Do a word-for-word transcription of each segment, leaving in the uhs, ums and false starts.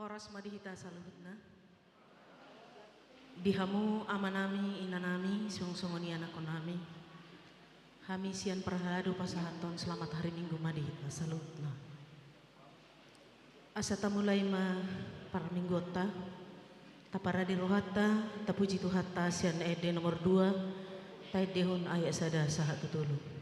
Horas ma di hita saluhutna. Di hamu amanami, inanami, suang songon i anakhonnami. Hami sian parhalado pasahathon selamat hari Minggu ma di hita saluhutna. Asa tamulai ma parmingguonta, taparade rohanta, tapuji Tuhanta sian ende nomor dua, taendehon ayat sada sahat tu tolu.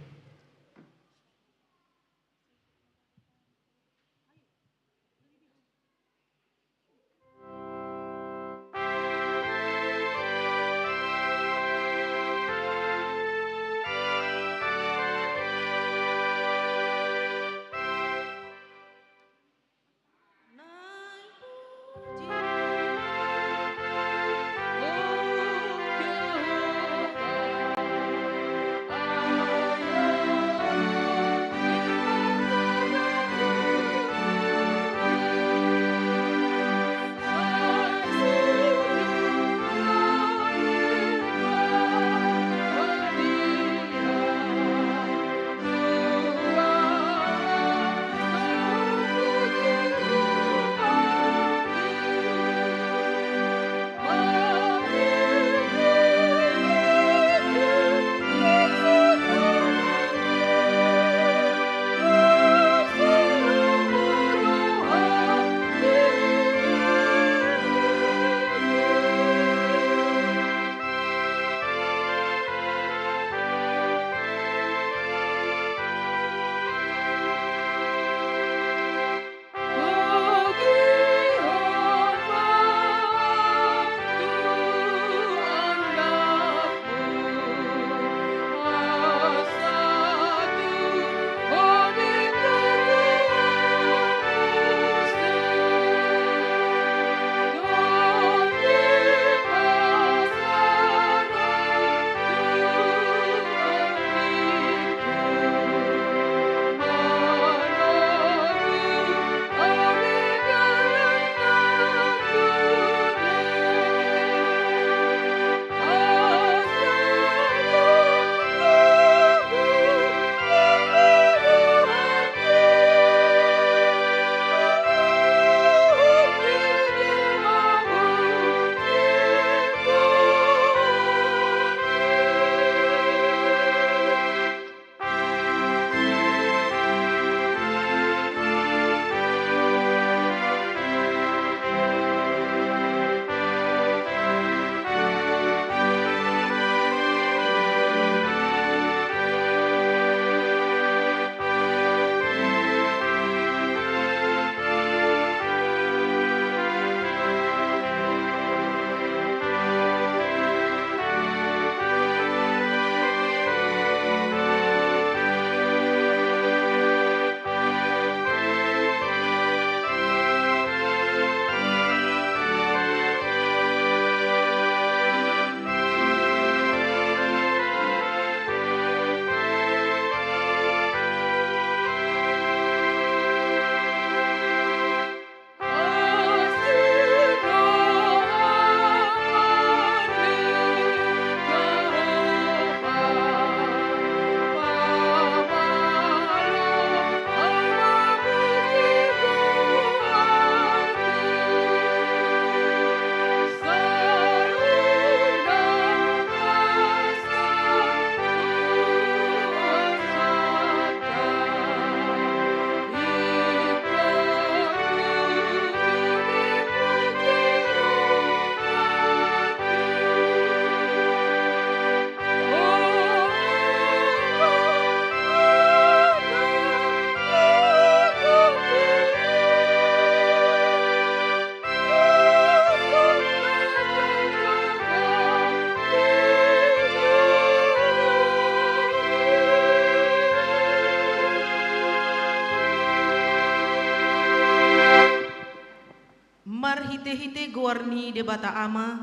Marhitehite goar ni Debata Ama,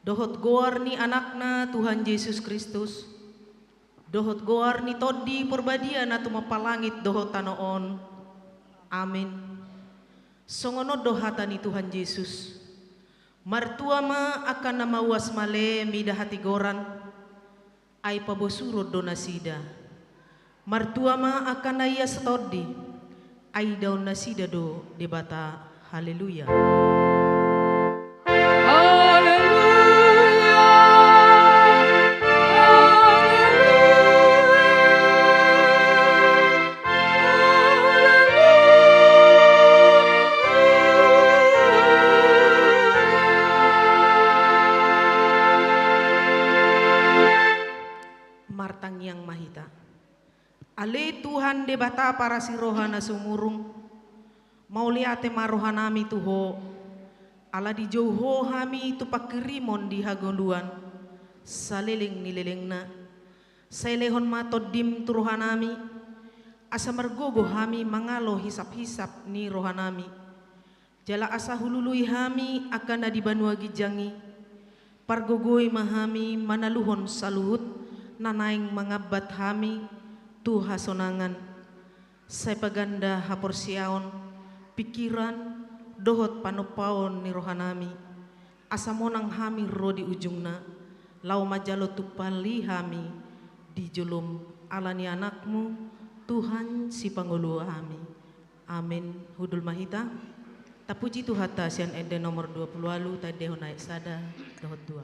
dohot goar ni Anakna Tuhan Jesus Kristus, dohot goar ni Tondi Porbadia na tumompa langit dohot tano on. Amen. Songon on do hata ni Tuhan Jesus: Martua ma angka na mauas male mida hatigoran, ai pabosuron do nasida. Martua ma angka na ias tondi, ai idaon nasida do Debata Haleluya. Martangiang ma hita. Ale Tuhan Debata parasi roha na sumurung, mauliate ma rohanami tu Ho, ala dijou Ho hami tu panghirimon di hangoluan saleleng ni lelengna. Sai lehon ma Tondim tu rohanami, asa margogo hami mangalo hisaphisap ni rohanami. Jala asa hulului hami angka na di banua ginjang i, pargogoi ma hami manaluhon saluhut na naeng mangambat hami tu hasonangan. Sai paganda haporseaon, pingkiran, dohot panompaon ni rohanami, asa monang hami ro di ujungna, laho manjalo tumpal i hami di jolom, ala ni Anakmu, Tuhan Sipangolu hami. Amen. Hundul ma hita. Tapuji Tuhanta sian ende nomor dua pulu ualu, taendehon ayat sada dohot dua.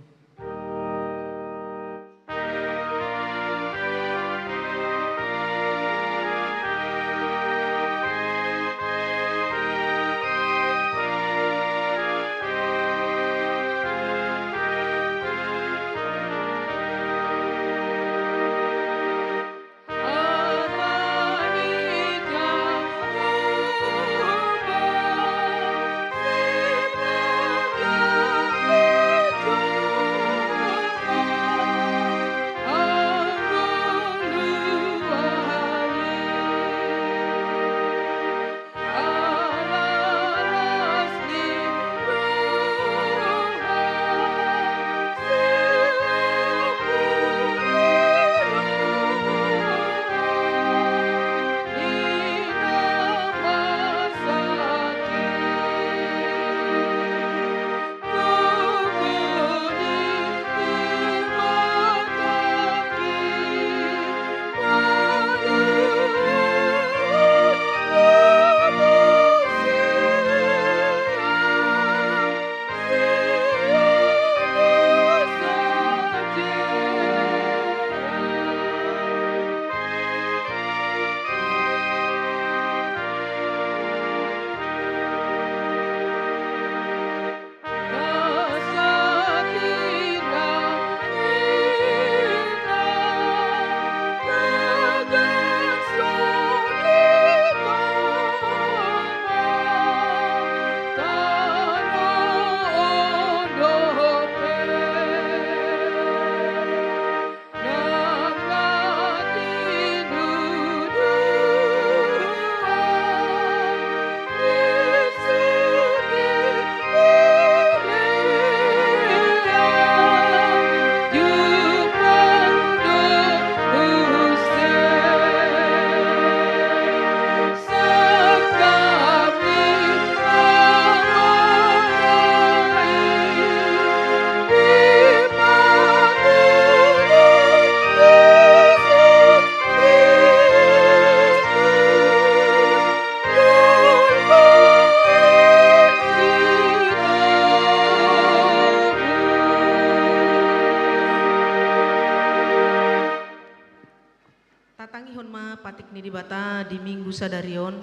Tatangihon ma patik ni Debata di Minggu sadari on,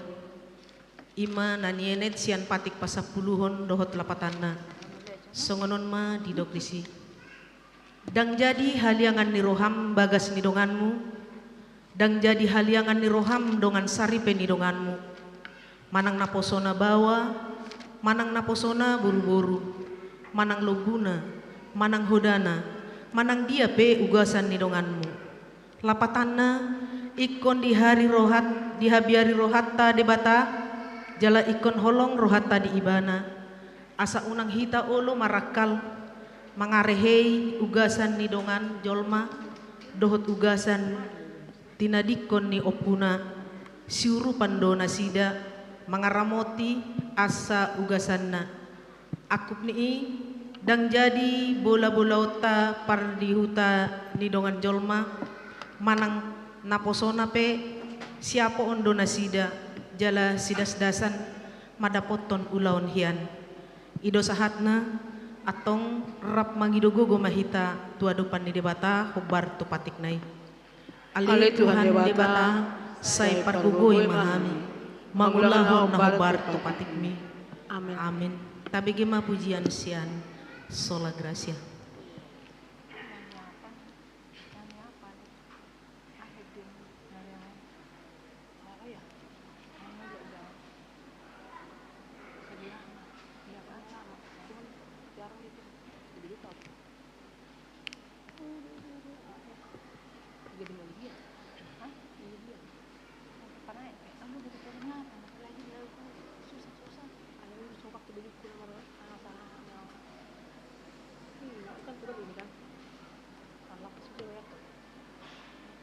i ma na nienet sian patik pasampuluhon dohot lapatanna. Songon on ma didok disi. Ndang jadi haliangan ni roham bagas ni donganmu, ndang jadi haliangan ni roham dongan saripe ni donganmu. Manang naposona baoa, manang naposona boruboru, manang lombuna, manang hodana, manang dia pe ugasan ni donganmu. Lapatanna, ingkon dihabiari rohat, dihabiari rohanta Debata, jala ingkon holong rohanta di Ibana. Asa unang hita olo marangkal, mangarehei ugasan ni dongan jolma, dohot ugasan tinadingkon ni ompuna, siurupan do nasida, mangaramoti asa ugasanna. Angkup ni i, ndang jadi bolabolaonta pardihuta ni dongan jolma, manang naposona pe, siapoon do nasida, jala sidasdasan, mandapothon ulaon hian. I do sahatna, antong rap mangido gogo ma hita tu adopan ni Debata hombar tu patikna i. Ale Tuhan Debata, sai pargogoi ma hami mangulahon na hombar tu patikmi. Amin. Amin. Tabege ma pujian sian Sola Gratia.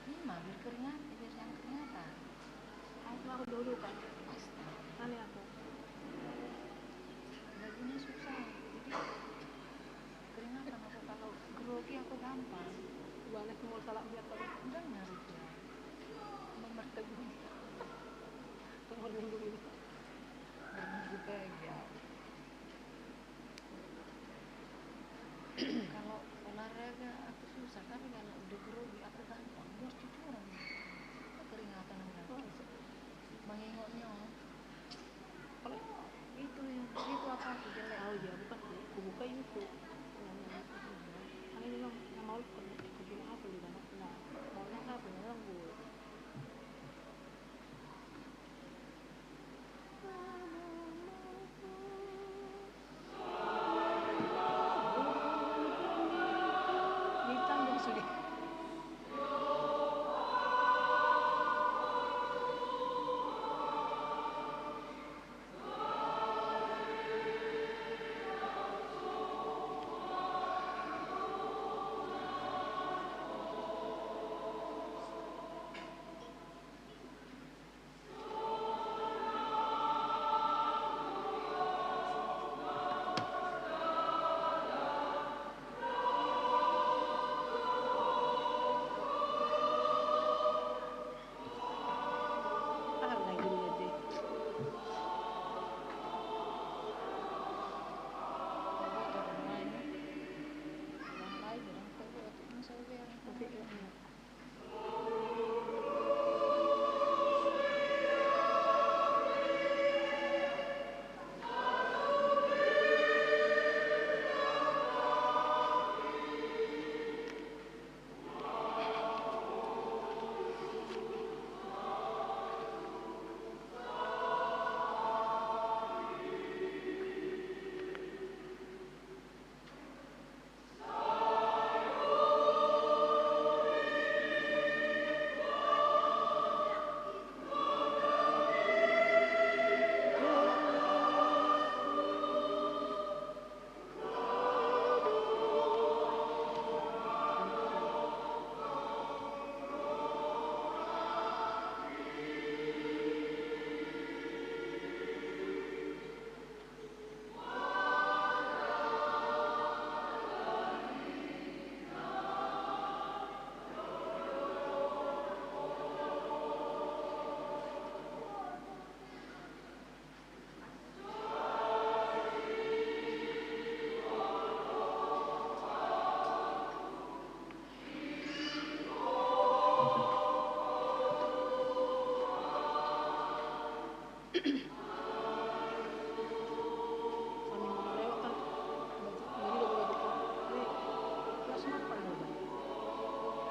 Ima, biar keringat, biar jangan keringatan. Aku, aku dulu kan. Astaga. Aneh aku. Lagunya susah. Jadi, keringatan aku kalau grogi aku gampang. Gimana aku mau salah lihat tadi? Dengar dia. Nomor teguh. Nomor minggu ini. Nomor minggu bahagia. Kalau olahraga aku susah, tapi kalau udah grogi aku gampang. Gue harus cucuran. Keringatan udah. Masa? Mangingotnya. Kalau itu yang, itu apa aku jelek? Oh iya, bukan. Aku buka itu. Karena memang yang mau ke, ke apa di mana? Nah, maunya apa? Memang gue.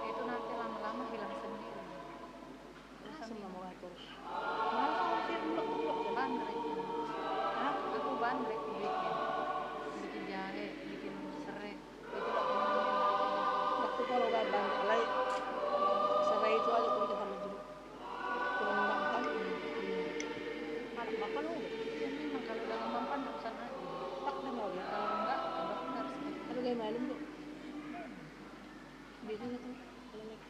Itu nanti lama-lama hilang sendiri. Terus sama mau atur. Malah sama sih, bulak-bulak. Bandrek. Hah? Aku bandrek bikin. Bikin jahe, bikin serai. Waktu kalau gak bandrek, alai serai itu aja aku bikin sama jeruk. Kurang makan. Anak makan udah. Iya, memang kalau udah makan, nggak usah nagih. Tak dengar ya. Kalau enggak, abang harus nagih. Tapi kayak malam tuh. Biasanya tuh, kalau naik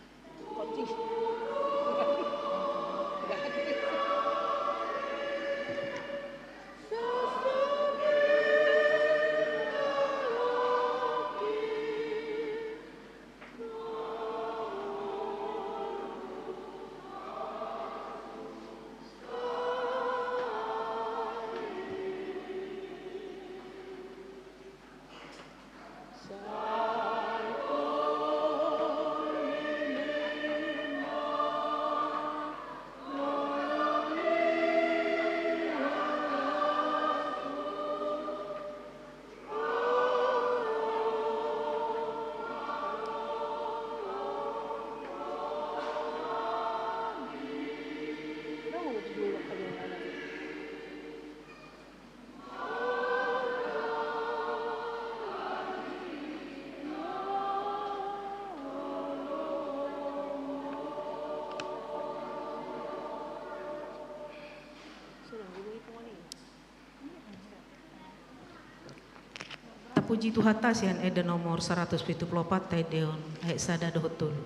Puji Tuhanta, sian Ende nomor saratus pitu pulu opat, taendehon ayat sada dohot tolu.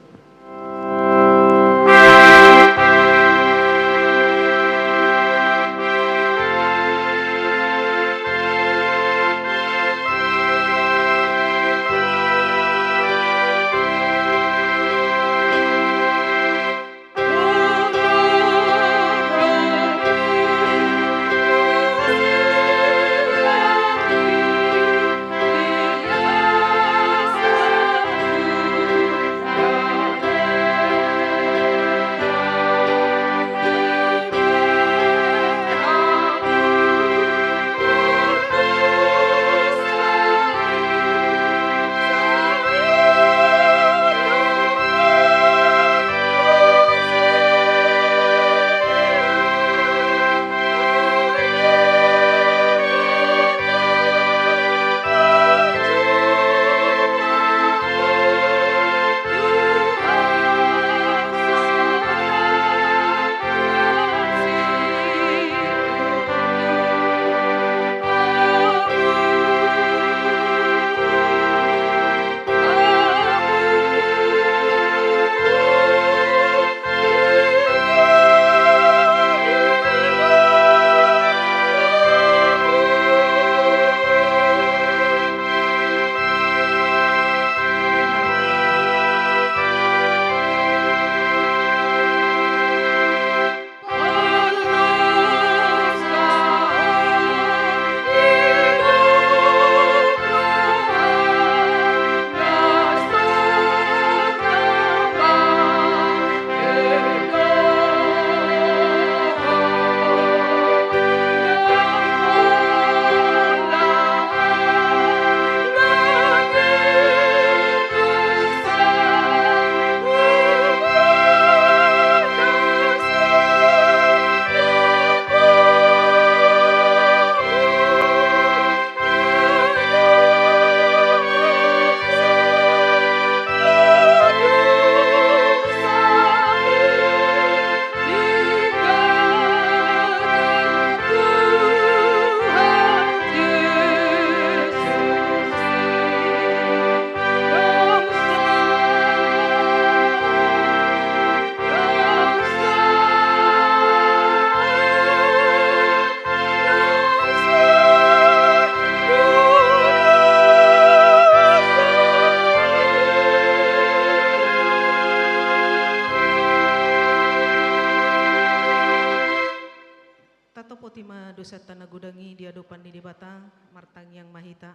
Tatopoti ma dosanta na godang i di adopan ni Debata. Martangiang ma hita.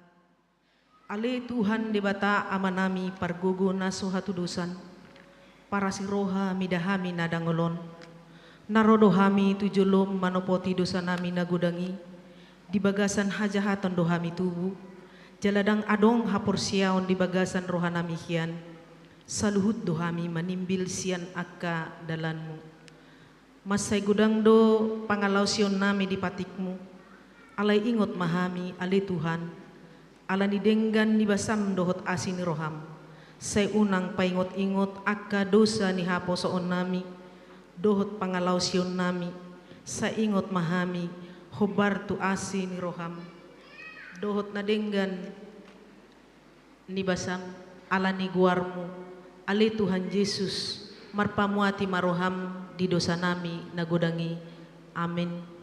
Ale Tuhan Debata Amanami, pargogo na so hatudosan, parasi roha mida hami na dangol on. Na ro do hami tu jolom manopoti dosanami na godang i. Di bagasan hajahaton do hami tubu, jala ndang adong haporseaon di bagasan rohanami hian. Saluhut do hami manimbil sian angka dalanmu. Mansai godang do pangalaosionnami di patikmu. Alai ingot ma hami, ale Tuhan, ala ni denggan ni basam dohot asi ni roham. Sai unang paingot-ingot angka dosa ni haposoonnami dohot pangalaosionnami. Sai ingot ma hami hombar tu asi ni roham dohot na denggan ni basam, ala ni goarmu, ale Tuhan Jesus, marpamuati ma roham di dosanami na godang i. Amen.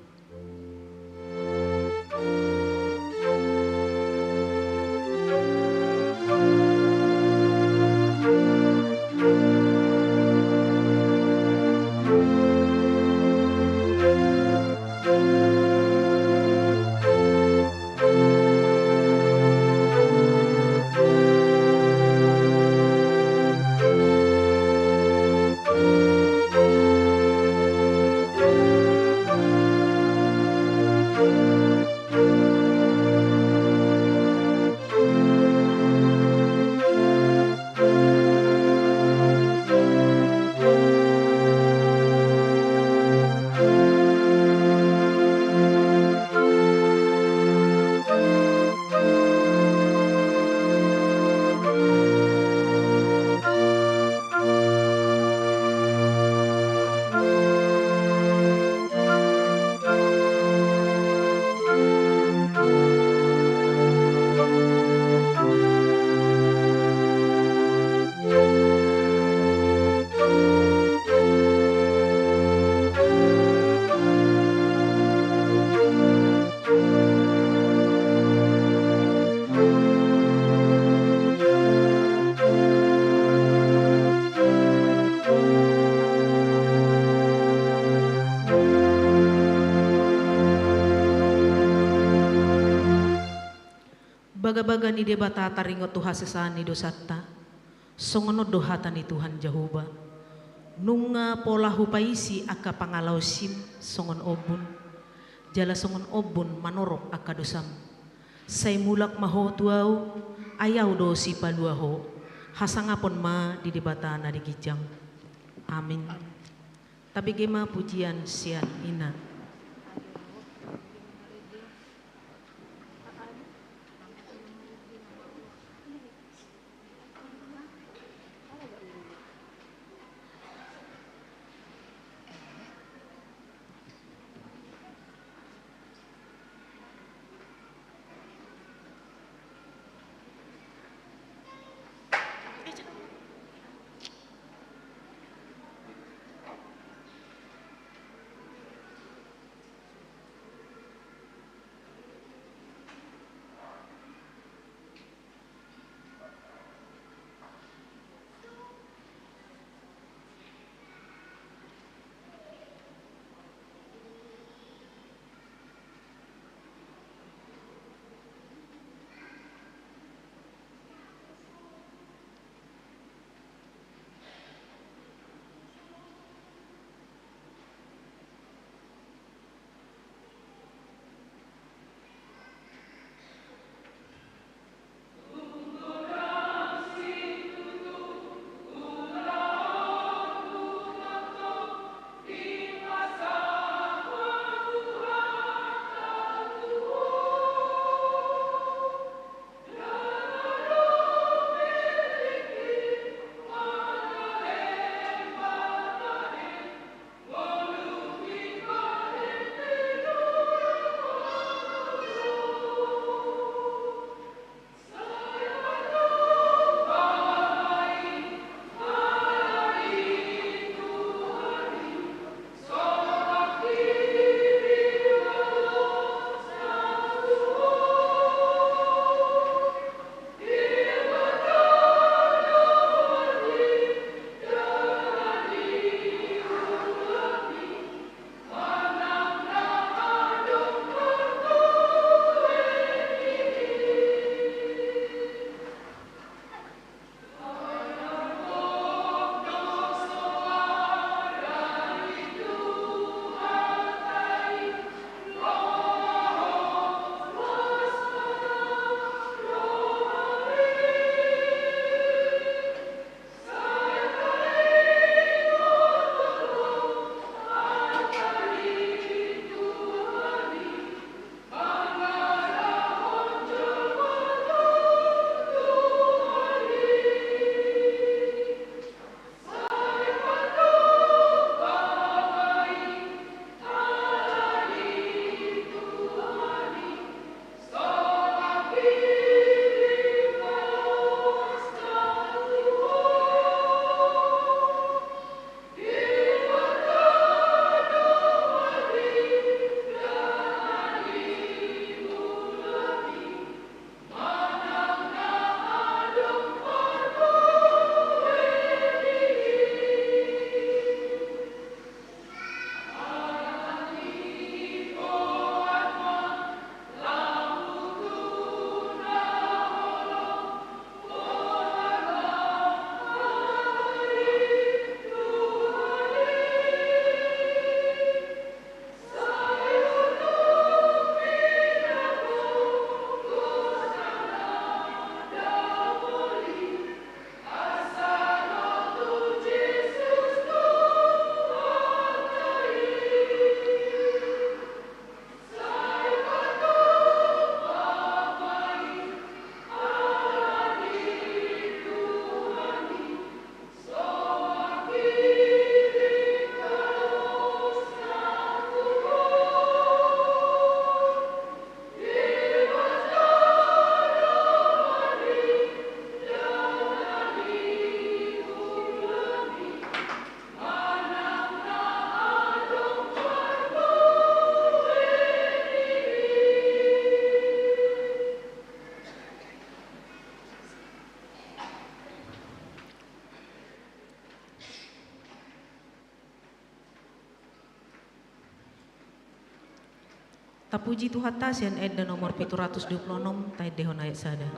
Bagabaga ni Debata taringot tu hasesaan ni dosanta. Songon on do hata ni Tuhan Jahowa: Nunga pola hupaisi angka pangalaosim songon ombun, jala songon ombun manorop angka dosam. Sai mulak ma ho tu Ahu, ai Ahu do sipalua ho. Hasangapon ma di Debata na di ginjang. Amin. Tabege ma pujian sian ina. Tapuji Tuhanta sian ende nomor pitu ratus dua pulu onom, taendehon ayat sada.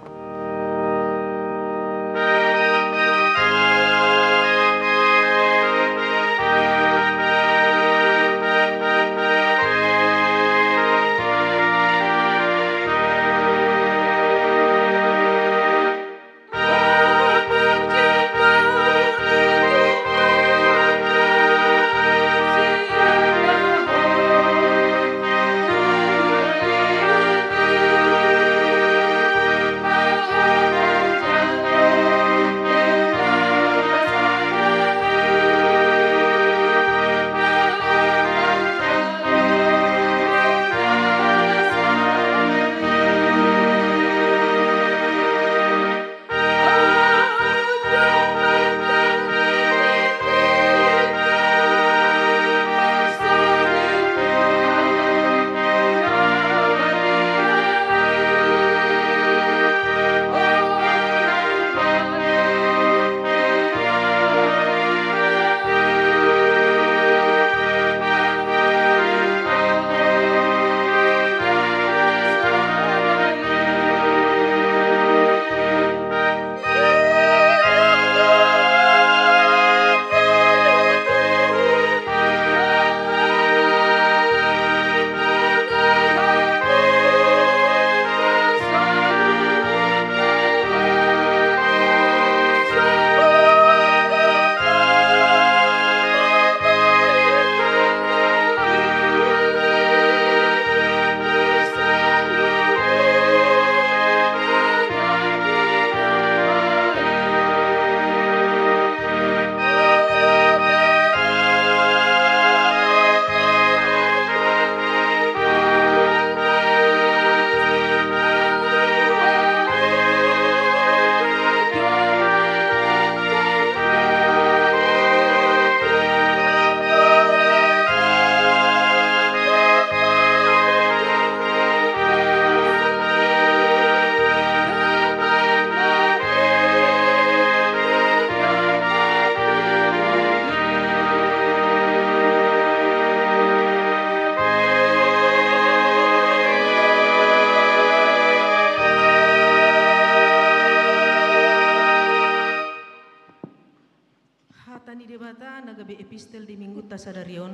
Hata ni Debata na gabe epistel di Minggunta sadari on,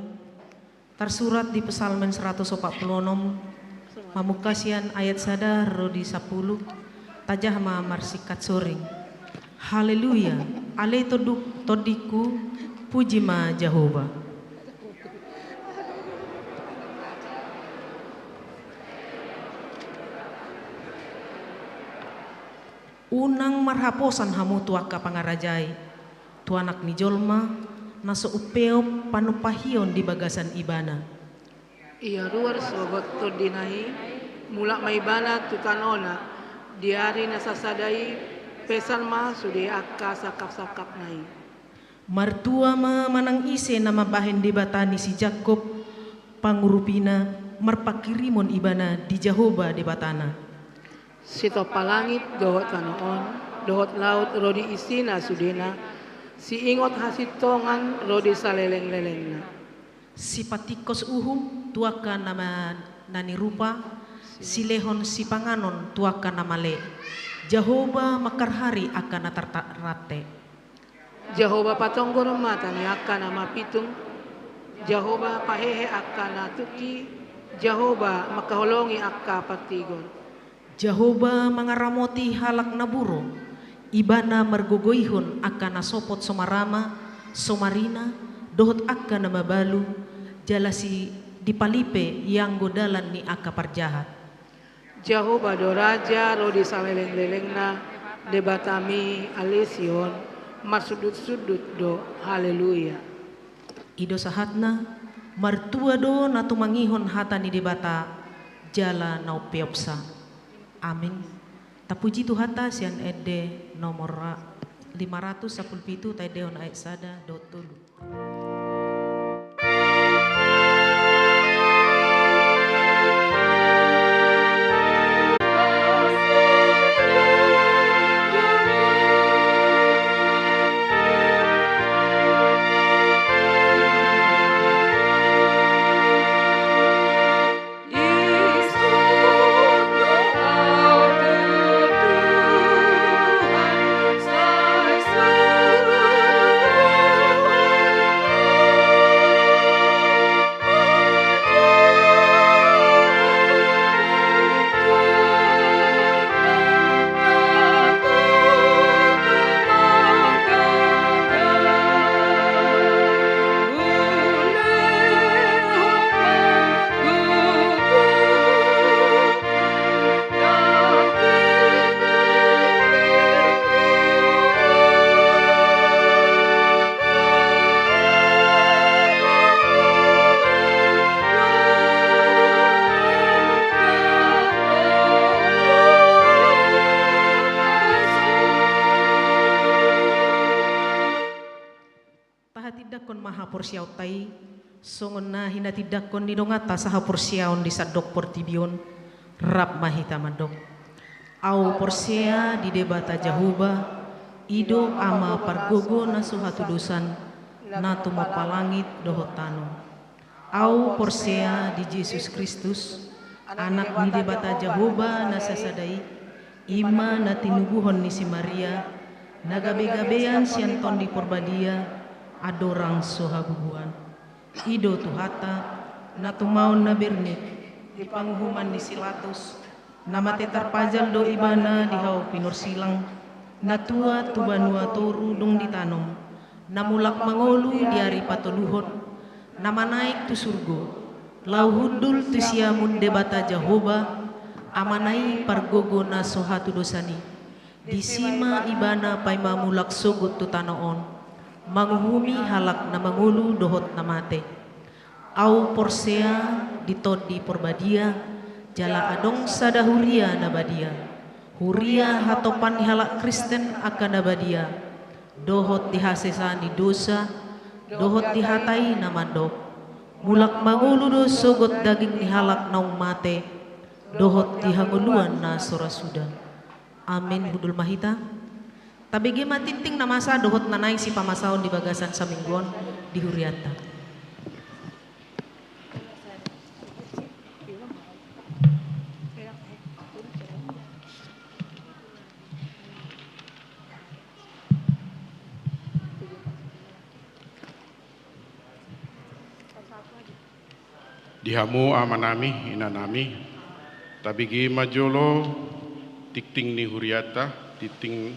tarsurat di Psalmen seratus opat pulu onom, mamungka sian ayat sada ro di sampulu. Tajaha ma marsingkat soring. Haleluya, ale tonduk-, tondingku, puji ma Jahowa. Unang marhaposan hamu tu angka pangarajai, tu Anak ni jolma, na so umpeop panumpahion di bagasan Ibana. Ia ruar sogot tondina i, mulak ma Ibana tu tanona, di ari na sasada i, pesan ma sude angka sangkapsangkapna i. Martua ma manang ise na mambahen Debata ni si Jakkob pangurupina, marpanghirimon ibana di Jahowa Debatana. Sitompa langit dohot tano on, dohot laut ro di isina sudena, siingot hasintongan ro di salelenglelengna. Sipatingkos uhum tu angka na ma-, na nirupa, silehon sipanganon tu angka na male. Jahowa mangkarhari angka na tarta-, rante. Jahowa patonggor mata ni angka na mapitung, Jahowa pahehe angka na tungki, Jahowa mangkaholongi angka partigor. Jahowa mangaramoti halak na buro, Ibana margogoihon angka na sopot so marama, so marina, dohot angka na mabalu, jala si dipalipe ianggo dalan ni angka parjahat. Jahowa do raja ro di salelenglelengna, Debatami ale Sion, marsundutsundut do. Haleluya. I do sahatna, martua do na tumangihon hata ni Debata, jala na umpeopsa. Amin. Tapuji Tuhanta sian ende nomor ra-, lima ratus sampulu pitu, taendehon ayat sada dohot tolu. Tahatindangkon ma haporseaonta i, songon na hinatindangkon ni donganta sahaporseaon di sandok portibi on. Rap ma hita mandok: Ahu porsea di Debata Jahowa, i do Ama pargogo na so hatudosan, na tumompa langit dohot tano. Ahu porsea di Jesus Kristus, Anak ni Debata Jahowa na sasada i, i ma na tinubuhon ni si Maria, na gabegabean sian Tondi Porbadia, andorang so habubuhan. I do Tuhanta, na tumaon na bernit, di panguhuman ni si Latus, na mate tarpajal do Ibana di hau pinorsilang, na tuat tu banua toru dung ditanom, na mulak mangolu di ari patoluhon, na manaek tu surgo, laho hundul tu siamun Debata Jahowa, Amana i pargogo na so hatudosan i. Disi ma Ibana paima mulak sogot tu tano on, manguhumi halak na mangolu dohot na mate. Ahu porsea di Tondi Porbadia, jala adong sada huria na badia, huria hatompa ni halak Kristen angka na badia, dohot di hasesaan ni dosa, dohot di hata i na mandok: Mulak mangolu do sogot daging ni halak naung mate, dohot di hangoluan na so ra suda. Amin. Hundul ma hita. Tabege ma tingting na masa dohot na naeng sipamasaon di bagasan saminggu on di hurianta. Di hamu amanami, inanami, tabege ma jolo tingting ni hurianta, tingting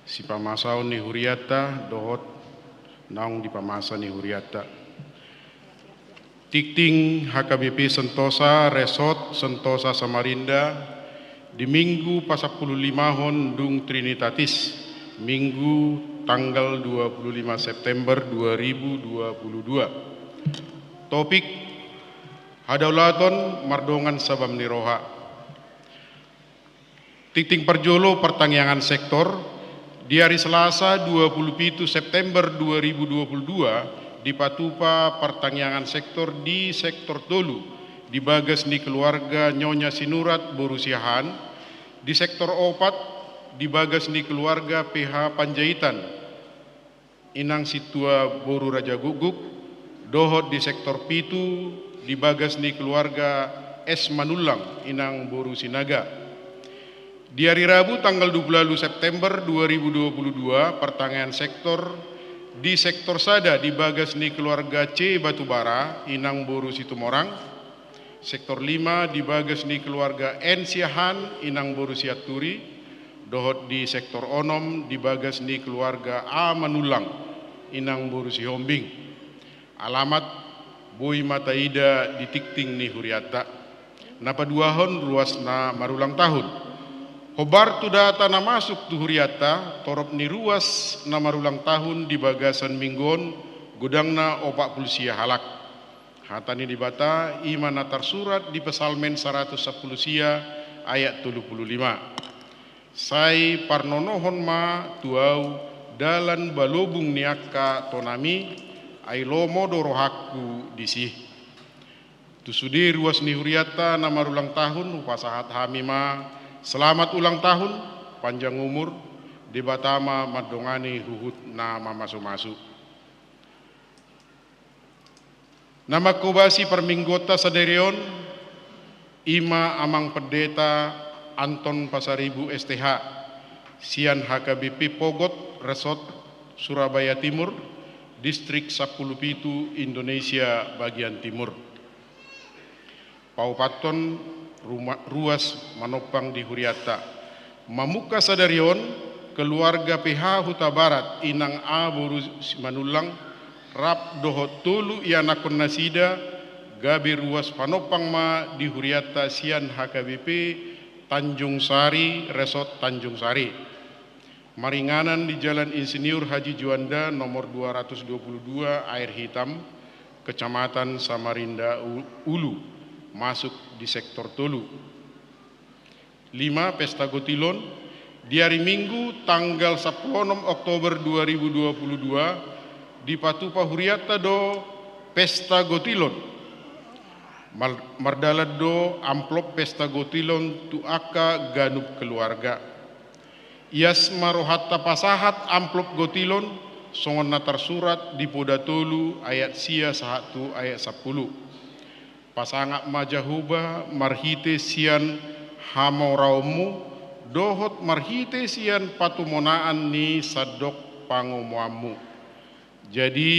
sipamasaon ni hurianta dohot naung dipamasa ni hurianta. Tingting H K B P Sentosa, Resort Sentosa Samarinda, di Minggu pasampululimahon dung Trinitatis, Minggu tanggal dua puluh lima September dua ribu dua puluh dua. Topik: Hadaulaton mardongan sabam ni roha. Tingting parjolo, partangiangan sektor. Di ari Selasa dua puluh pitu September dua ribu dua puluh dua, dipatupa partangiangan sektor di sektor tolu, di bagas ni keluarga Nyonya Sinurat boru Siahaan, di sektor opat, di bagas ni keluarga P H Panjaitan, inang sintua boru Raja Gukguk, dohot di sektor pitu, di bagas ni keluarga S Manullang, inang boru Sinaga. Di ari Rabu tanggal dua puluh ualu September dua ribu dua puluh dua, partangiangan sektor di sektor sada, di bagas ni keluarga C Batubara, inang boru Situmorang. Sektor lima, di bagas ni keluarga N Siahaan, inang boru Sianturi, dohot di sektor onom, di bagas ni keluarga A Manullang, inang boru Sihombing. Alamat boi ma taida di tingting ni hurianta. Na paduahon, ruas na marulang tahun. Hombar tu data na masuk tu hurianta, torop ni ruas na marulang tahun di bagasan minggu on, godangna opat pulu sia halak. Hata ni Debata i ma na tarsurat di Psalmen saratus sampulu sia ayat tolu pulu lima: Sai parnonohon ma tu ahu dalan balobung ni angka tonami, ai lomo do rohangku disi. Tu sude ruas ni hurianta na marulang tahun, hupasahat hami ma selamat ulang tahun, panjang umur, Debata ma mandongani huhut na mamasumasu. Na manghobasi parmingguonta sadari on, i ma Amang Pendeta Anton Pasaribu S T H, sian H K B P Pogot, Resort Surabaya Timur, Distrik sampulu pitu, Indonesia bagian Timur. Paopathon ruma-, ruas manompang di hurianta. Mamungka sadari on, keluarga P H Hutabarat, inang A boru Simanullang, rap dohot tolu ianakhon nasida, gabe ruas panompang ma di hurianta sian H K B P Tanjung Sari, Resort Tanjung Sari. Maringanan di Jalan Insinyur Haji Juanda nomor dua ratus dua puluh dua Air Hitam, Kecamatan Samarinda U-, Ulu, masuk di sektor tolu. Lima, pesta gotilon. Di ari Minggu, tanggal sampulu onom Oktober dua ribu dua puluh dua, Dipatupa hurianta do pesta gotilon. Mar-, mardalan do amplop pesta gotilon tu angka ganup keluarga. Ias ma rohanta pasahat amplop gotilon, songon na tarsurat di Poda tolu ayat sia sahat tu ayat sampulu. Pasangap ma Jahowa marhite sian hamoraonmu, dohot marhite sian patumonaan ni sandok pangomoanmu. Jadi,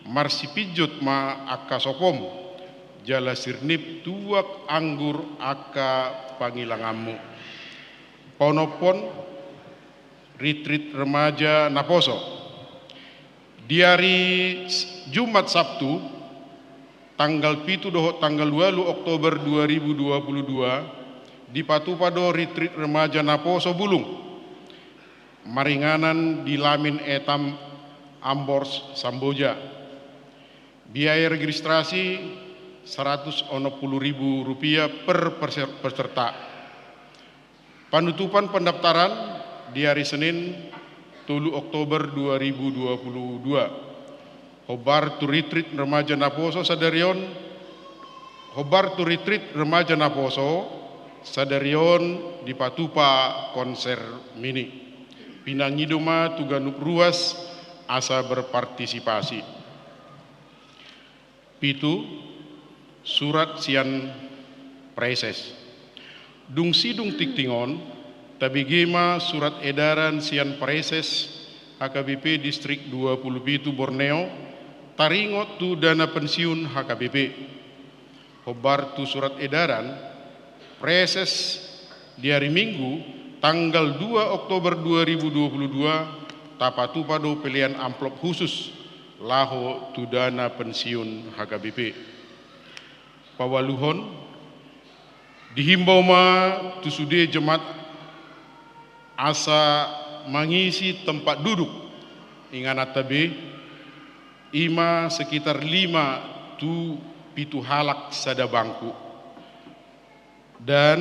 marsipinjot ma angka sopom, jala sirnip tuak anggur angka pangilanganmu. Paonomhon, Retreat Remaja Naposo. Di ari s-, Jumat Sabtu, tanggal pitu dohot tanggal ualu Oktober dua ribu dua puluh dua, dipatupa do Retreat Remaja Naposo Bulung, maringanan di Lamin Etam, Ambors, Samboja. Biaya registrasi seratus onom puluh ribu rupiah per perser-, peserta. Panutupan pendaftaran di ari Senin, tolu Oktober dua ribu dua puluh dua. Hombar tu Retreat Remaja Naposo sadari on, hombar tu Retreat Remaja Naposo sadari on dipatupa konser mini. Pinangido ma tu ganup ruas asa berpartisipasi. Pitu, surat sian praeses. Dung sidung tingting on, tabege ma surat edaran sian praeses H K B P Distrik dua puluh pitu Borneo, taringot tu dana pensiun H K B P. Hombar tu surat edaran, praeses di ari Minggu, tanggal dua Oktober dua ribu dua puluh dua, tapatupa do pelean amplop khusus laho tu dana pensiun H K B P. Paualuhon, dihimbau ma tu sude jemaat asa mangisi tempat duduk ingananta be, i ma sekitar lima tu pitu halak sada bangku. Dan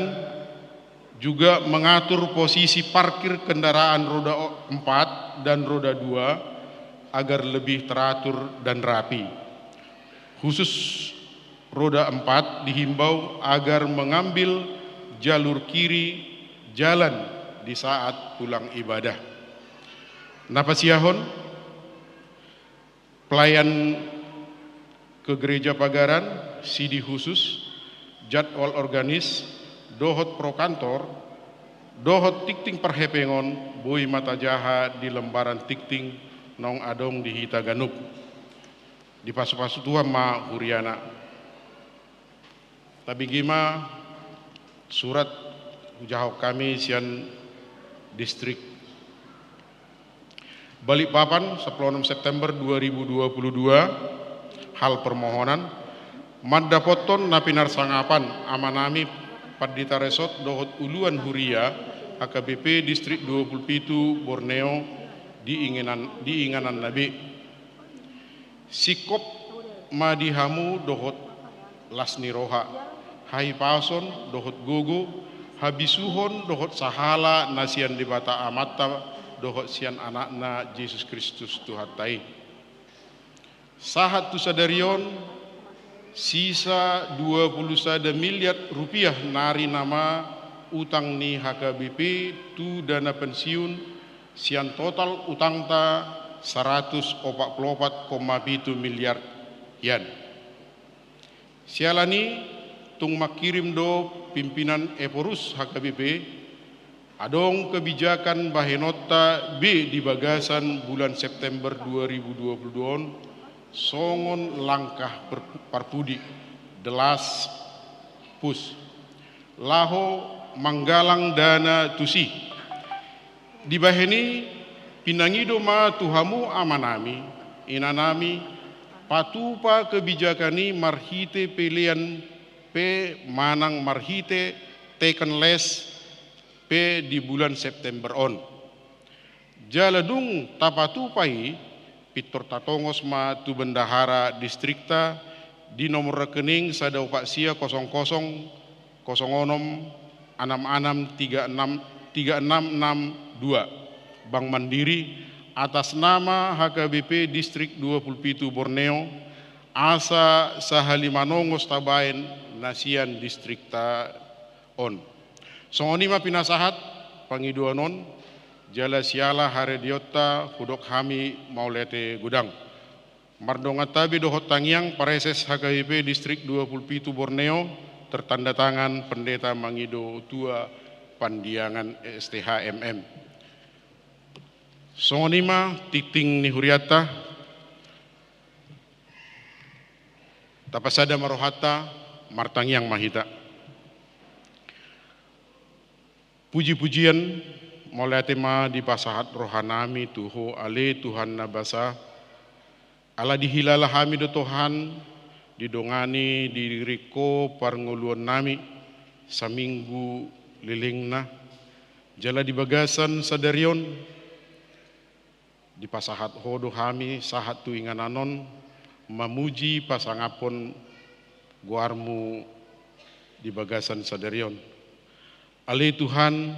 juga mengatur posisi parkir kendaraan roda o-, empat dan roda dua agar lebih teratur dan rapi. Khusus roda empat dihimbau agar mengambil jalur kiri jalan di saat pulang ibadah. Na pasiahon, pelayan ke gereja pagaran, sidi khusus, jadwal organis, dohot pro kantor, dohot tingting parhepengon, boi ma tajaha di lembaran tingting naung adong di hita ganup. Dipasupasu Tuhan ma huriana. Tabege ma surat hujahahon hami sian Distrik Balikpapan, sampulu onom September dua ribu dua puluh dua, hal permohonan, mandapothon na pinarsangapan amanami Pandita Resort dohot uluan huria H K B P Distrik dua puluh pitu Borneo di inganan, di ingananna be. Singkop ma di hamu dohot las ni roha, hahipason dohot gogo, habisuhon dohot sahala na sian Debata Amanta dohot sian Anakna Jesus Kristus Tuhanta i. Sahat tu sadari on, sisa dua puluh sada miliar rupiah nari nama utang ni H K B P tu dana pensiun, sian total utangta saratus opat pulu opat koma pitu miliar hian. Siala ni i, tung mangkirim do pimpinan Ephorus H K B P, adong kebijakan bahenonta be di bagasan bulan September dua ribu dua puluh dua on, songon langkah per-, parpudi, the last push, laho manggalang dana tusi. Dibahen i, pinangido ma tu hamu amanami, inanami, patupa kebijakan i marhite pelean pe manang marhite taken less pe di bulan September on. Jala dung tapatupa i, pintor tatongos ma tu bendahara distrikta di nomor rekening sada opat sia kosong kosong kosong onom anam anam tiga enam, tiga enam enam dua, Bank Mandiri, atas nama H K B P Distrik dua puluh pitu Borneo, asa sahali manongos tabaen na sian distrikta on. Songon i ma pinasahat pangidoan on, jala siala haredionta hudok hami mauliate godang. Mardongan tabe dohot tangiang pareses H K B P Distrik dua puluh pitu Borneo, tertanda tangan Pendeta Mangido Tua Pandiangan S T H M M. Songon i ma tingting ni hurianta, tapasada ma rohanta, martangiang ma hita. Puji-pujian, mauliate ma dipasahat rohanami tu Ho ale Tuhan na basa, ala dihilala hami do Tuhan, didongani diringkon parngoluonnami, saminggu lelengna, jala di bagasan sadari on, dipasahat Ho do hami sahat tu inganan on, mamuji pasangaphon goarmu di bagasan sadari on. Ale Tuhan,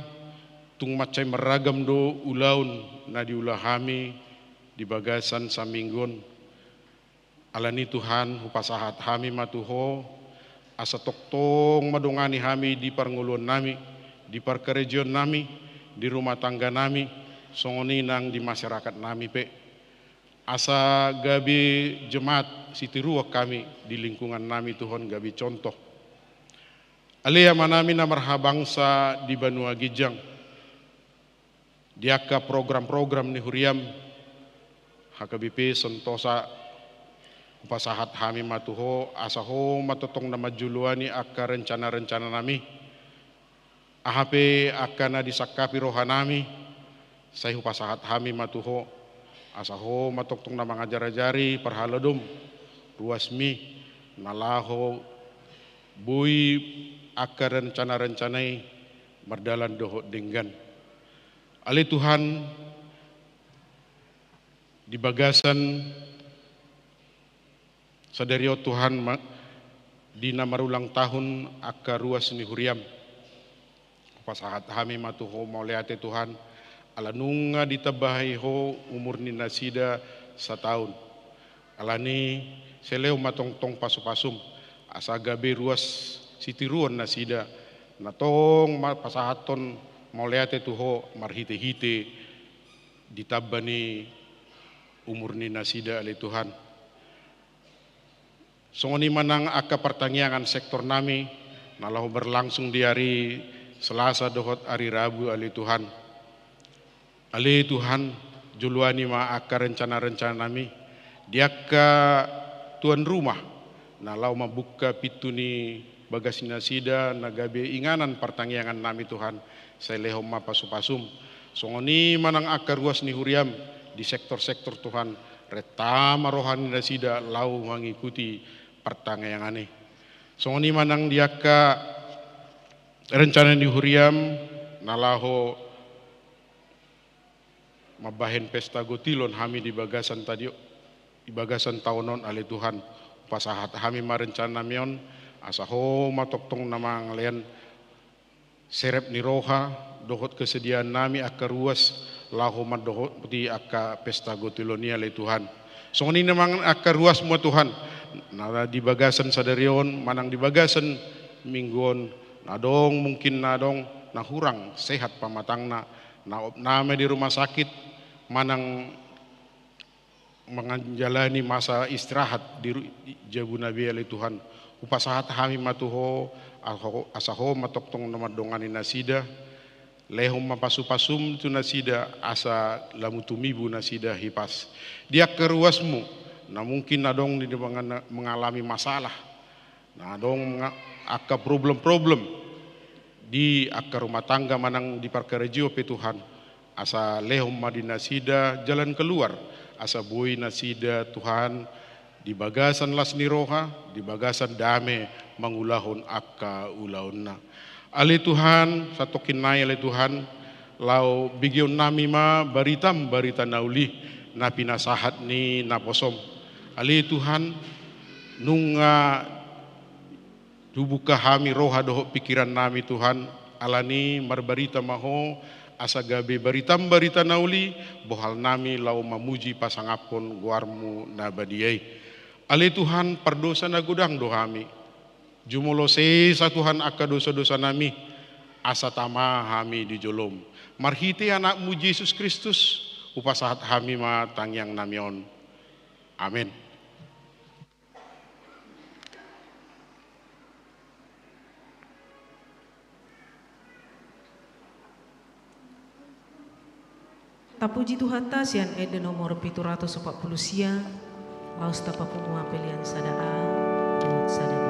tung mansai marragam do ulaon na diula hami di bagasan saminggu on. Alani Tuhan, hupasahat hami ma tu Ho, asa tongtong ma dongani hami di parngoluonnami, di parkarejoannami, di rumah tangganami, songon i nang di masyarakatnami pe. Asa gabe jemaat sitiruon hami di lingkungannami Tuhan, gabe contoh. Ale Amanami na marhabangsa di banua ginjang, di angka program-program ni huriam, H K B P Sentosa, hupasahat hami ma tu Ho, asa Ho ma tongtong na manjoloani angka rencana-rencananami. Aha pe angka na disangkapi rohanami, sai hupasahat hami ma tu Ho, asa Ho ma tongtong na mangajar-ajari parhalado-M, ruasmi, na laho boi angka rencana-rencana i mardalan dohot denggan. Ale Tuhan, di bagasan sadari on Tuhan, ma-, di na marulang tahun angka ruas ni huriam, hupasahat hami ma tu Ho mauliate Tuhan, ala nunga ditambai Ho umur ni nasida sataon. Alani, sai lehon ma tongtong pasu-pasum, asa gabe ruas sitiruon nasida, na tong ma pasahathon mauliate tu Ho marhite-hite ditamba ni umur ni nasida, ale Tuhan. Songon i ma nang angka partangiangan sektornami, na laho berlangsung di ari Selasa dohot ari Rabu, ale Tuhan. Ale Tuhan, joloani ma angka rencana-rencananami, di angka tuan rumah, na laho mambuka pintu ni bagas ni nasida, na gabe inganan partangiangannami Tuhan, sai lehon ma pasu-pasum. Songon i ma nang angka ruas ni huriam di sektor-sektor Tuhan, renta ma roha ni nasida laho mangikuti partangiangan i. Songon i ma nang di angka rencana ni huriam, na laho mambahen pesta gotilon hami di bagasan tadi, di bagasan taon on, ale Tuhan. Hupasahat hami ma rencananami on, asa Ho ma tongtong na mangalean serep ni roha dohot kesediaannami angka ruas laho mandohoti angka pesta gotilon i, ale Tuhan. Songon i ma nang angka ruasmu, Tuhan, na di bagasan sadari on manang di bagasan minggu on, na adong mungkin na adong na hurang sehat pamatangna, na opname di rumah sakit manang manjalani masa istirahat di ru-, di jabuna be, ale Tuhan. Hupasahat hami ma tu Ho, aho-, asa Ho ma tongtong na mandongani nasida, lehon ma pasu-pasum tu nasida, asa lamu tumibu nasida hipas. Di angka ruasmu, na mungkin na adong di mangana-, mangalami masalah, na adong nga-, angka problem-problem di angka rumah tangga manang di parkarejoan pe, Tuhan, asa lehon ma di nasida jalan keluar, asa boi nasida, Tuhan, di bagasan las ni roha, di bagasan dame mangulahon angka ulaonna. Ale Tuhan, satongkin nai, ale Tuhan, laho begeonnami ma baritam, barita na uli, na pinasahat ni naposom. Ale Tuhan, nunga tubuka hami roha dohot pikirannami, Tuhan, alani marbarita ma Ho, asa gabe baritam barita na uli, bohal nami laho mamuji pasangaphon goarmu na badia i. Ale Tuhan, pardosa na godang do hami. Jumolo sesa Tuhan angka dosa-dosa nami, asa tama hami di jolom. Marhite Anakmu Jesus Kristus, hupasahat hami ma tangiang nami on. Amen. Tapuji Tuhanta sian ende nomor pitu ratus opat pulu sia, laos tapapungu apelian sada A, dohot sada B.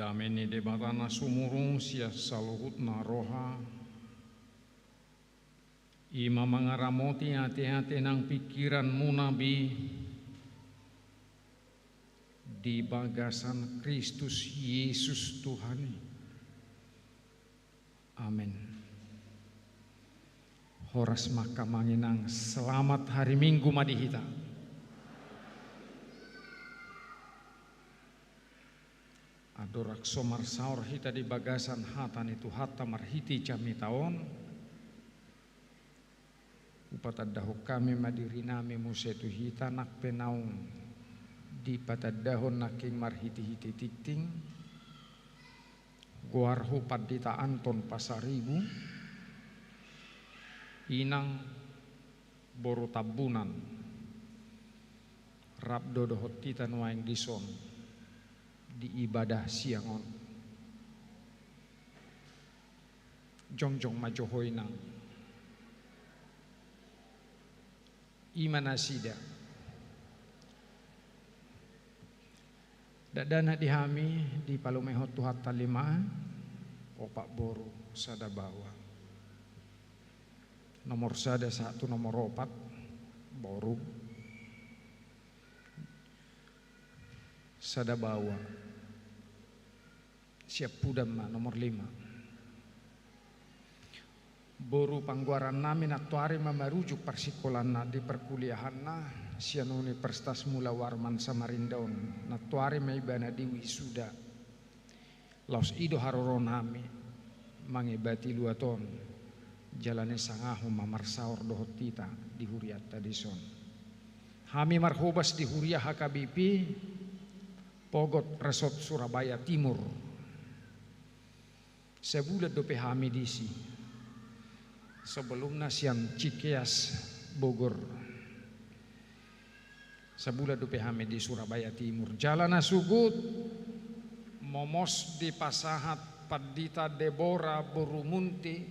Dame ni Debata na sumurung sian saluhutna roha, i ma mangaramoti ateate nang pingkiranmuna be di bagasan Kristus Jesus Tuhan i. Amen. Horas ma angka amang inang, selamat hari Minggu ma di hita. Andorang so marsaor hita di bagasan hata ni Tuhanta marhite jamita on, hupatandahon hami ma dirinami muse tu hita nang pe naung dipatandahon nangkin marhitehite tingting, goarhu Pandita Anton Pasaribu, inang boru Tambunan, rap do dohot hita nuaeng dison di ibadah siang on. Jongjong ma jo ho inang. I ma nasida. Dakdanak di hami dipalumehon Tuhanta lima, opat boru sada baoa. Nomor sada sahat tu nomor opat boru, sada baoa. Siampudan ma nomor lima. Boru panggoarannami nantoari ma marujuk parsingkolanna di perkuliahanna sian Universitas Mula Warman Samarinda on, nantoari ma ibana diwisuda. Laos i do haroronami mangebati luat on, jala na sangap ma marsaor dohot hita di hurianta dison. Hami marhobas di huria H K B P, Pogot Resort Surabaya Timur. Sabulan dope hami disi. Sebelumna sian Cikeas Bogor. Sabulan dope hami di Surabaya Timur. Jala na sogot, momos dipasahat Pandita Debora boru Munte,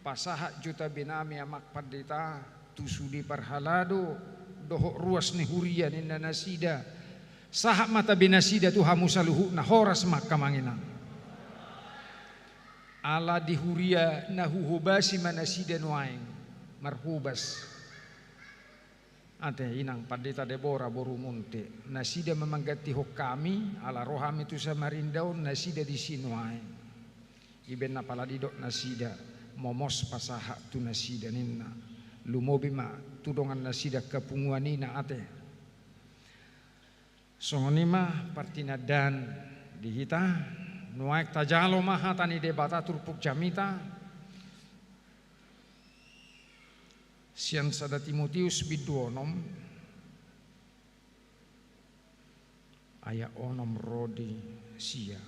pasahat jo tabenami amang pandita, tu sude parhalado dohot ruas ni huria ninna nasida. Sahat ma tabe nasida tu hamu saluhutna, horas ma angka amang inang. Ala di huria na huhobasi ma nasida nuaeng, marhobas. Ate inang Pandita Debora boru Munte, nasida ma manggantihon hami, ala ro hami tu Samarinda on, nasida disi nuaeng. Ibaen na pala didok nasida, momos pasahat tu nasida ninna. Lumobi ma tu dongan nasida angka punguan i na ate. Songon i ma partinandaan di hita, nuaeng tajalo ma hata ni Debata turpuk jamita, sian sada Timoteus bindu onom, ayat onom ro di sia.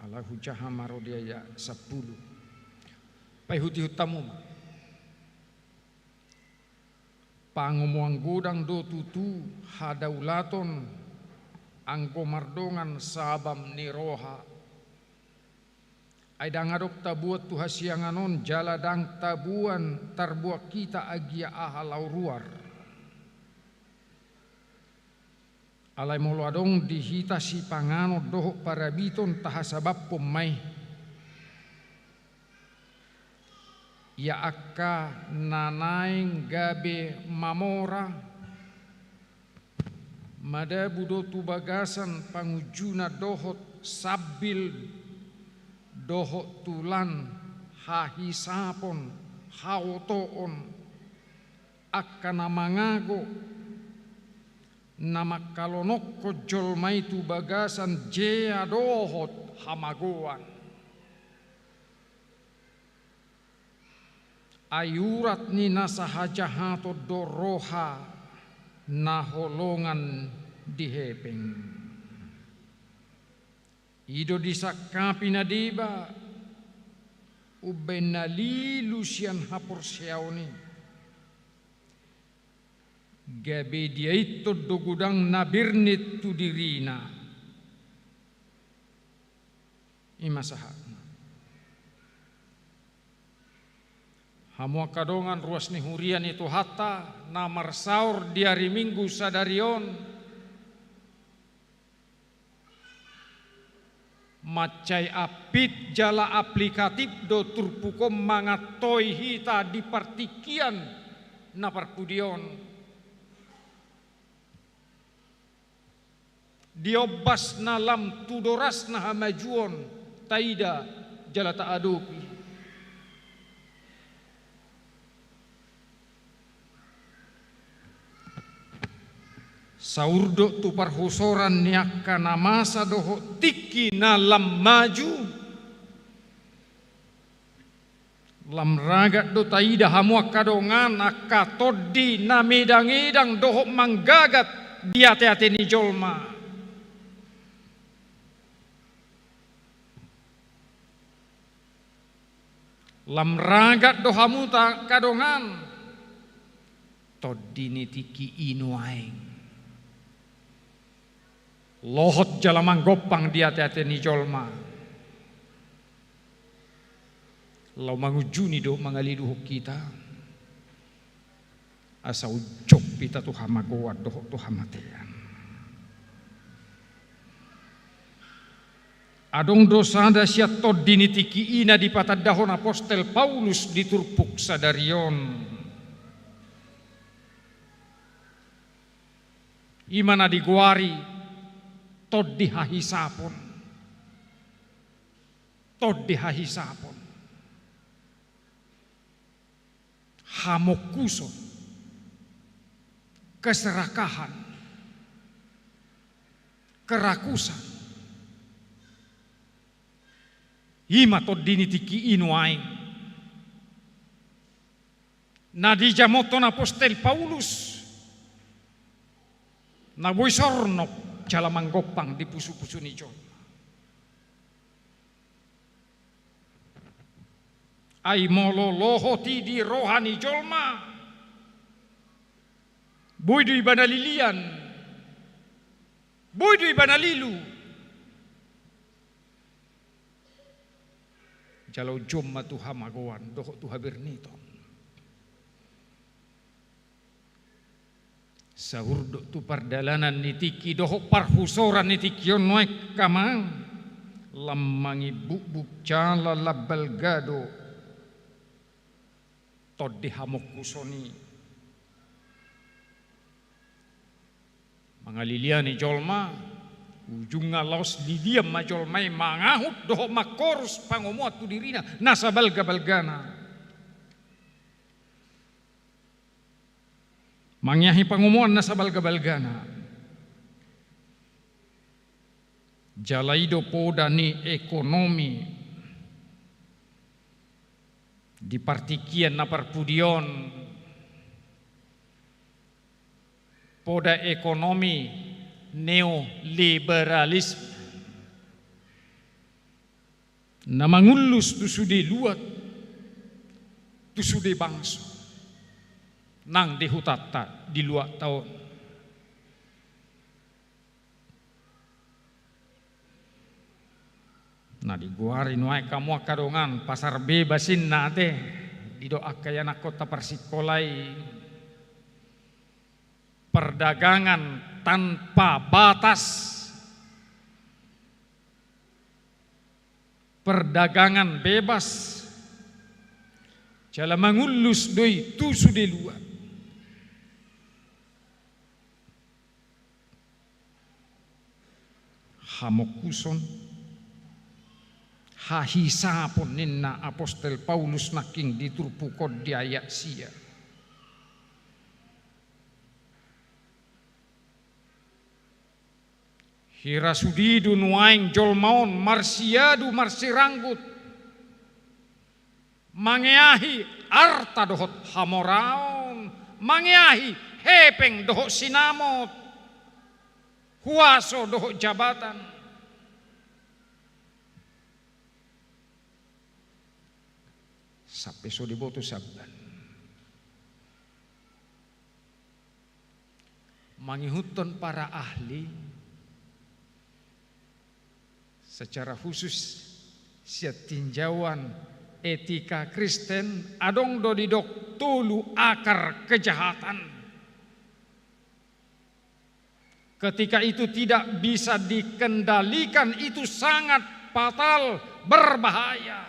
Alai hujaha ma ro di ayat sampulu. Paihutihut hamu ma. Pangomoan godang do tutu hadaulaton anggo mardongan sabam ni roha. Ai ndang adong taboan tu hasiangan on, jala ndang taboan tarboan hita anggiat aha laho ruar. Alai molo adong di hita sipanganon dohot parabiton, tahasabamhon ma i. Ia angka na naeng gabe mamora, madabu do tu bagasan pangunjunan dohot sambil dohot tu lan hahisapon, haotoon, angka na mangago, na mangkalonokhon jolma i tu bagasan jea dohot hamagoan. Ai urat ni na sahajahaton do roha na holongan di hepeng. I do disangkapi na deba umbaen na lilu sian haporseaon i. Gabe diaithon do godang na bernit tu dirina. I ma sahatna. Hamu angka dongan ruas ni huria ni Tuhanta na marsaor di ari Minggu sadari on. Mansai apit jala aplikatif do turpuk on mangantoi hita di partingkian na parpudi on. Di ombas na lam tu dorasna hamajuon taida jala taadopi. Saurdot tu parhusoran ni angka na masa dohot tingki na lam maju, lam ragam do taida hamu angka dongan, angka tondi na medang-edang dohot manggagat di ate-ate ni jolma. Lam ragam do hamu angka dongan, tondi ni tingki i nuaeng lohot jala manggompang di ate-ate ni jolma. Laho mangunjuni dohot mangaliluhon hita, asa unjop hita tu hamagoan dohot tu hamatean. Adong do sada sian tondi ni tingki i na dipatandahon apostel Paulus di turpuk sadari on. I ma na digoari tondi hahisapon. Tondi hahisapon. Hamongkuson, keserakahan, kerakusan. I ma tondi ni tingki i nuaeng. Na dijamothon apostel Paulus, na boi sornob jala manggompang di pusu-pusu ni jolma. Ai molo lohot i di roha ni jolma, boi do ibana lilian, boi do ibana lilu. Jala unjop ma tu hamagoan dohot tu haberniton. Saurdot tu pardalanan ni tingki dohot parhusoran ni tingki on nuaeng, amang, lam mangimbubuk jala lam balga do tondi hamongkuson i. Mangaliliani jolma, ujungna laos lilian ma jolma i mangahut dohot mangkorus pangomoan tu dirina na sabalga-balgana. Mangeahi pangomoan na sabalga-balgana. Jala i do poda ni ekonomi di partingkian na parpudi on, poda ekonomi neoliberalisme. Na mangullus tu sude luat, tu sude bangso, nang di hutanta di luatta on. Na digoari nuaeng hamu angka dongan, pasar bebas inna ate, didok angka ianakhonta parsingkola i. Perdagangan tanpa batas, perdagangan bebas, jala mangullus do i tu sude luat. Hamongkuson, hahisapon ninna apostel Paulus nangkin di turpuk on di ayat sia. Hira sude do nuaeng jolma on marsiadu marsiranggut, mangeahi arta dohot hamoraon, mangeahi hepeng dohot sinamot, huaso dohot jabatan. Sampe so diboto samban. Mangihuthon para ahli, secara khusus sian tinjauan etika Kristen, adong do didok tolu akar kejahatan. Ketika itu tidak bisa dikendalikan, itu sangat fatal, berbahaya.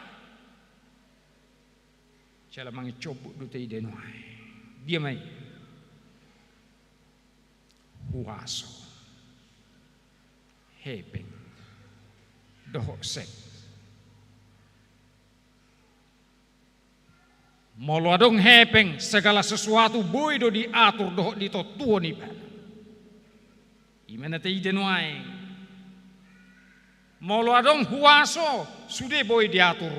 Jala mangicombuk do taida nuaeng. Dia ma i? Huaso, hepeng, dohot seks. Molo adong hepeng, segala sesuatu boi do diatur dohot ditontuhon ibana. I ma na taida nuaeng. Molo adong huaso, sude boi diatur.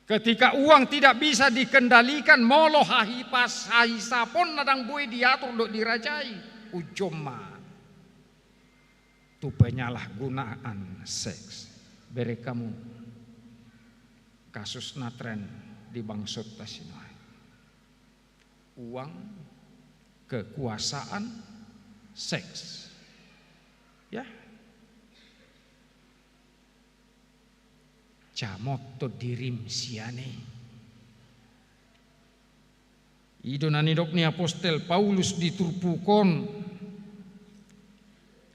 Ketika uang tidak bisa dikendalikan, molo hahipas-, hahisapon na ndang boi diatur dohot dirajai, unjom ma tu penyalahgunaan seks. Bereng hamu kasus na tren di bangsonta sinuaeng. Uang, kekuasaan, seks. Ya. Jamothon dirim sian i. I do na nidok ni apostel Paulus di turpuk on,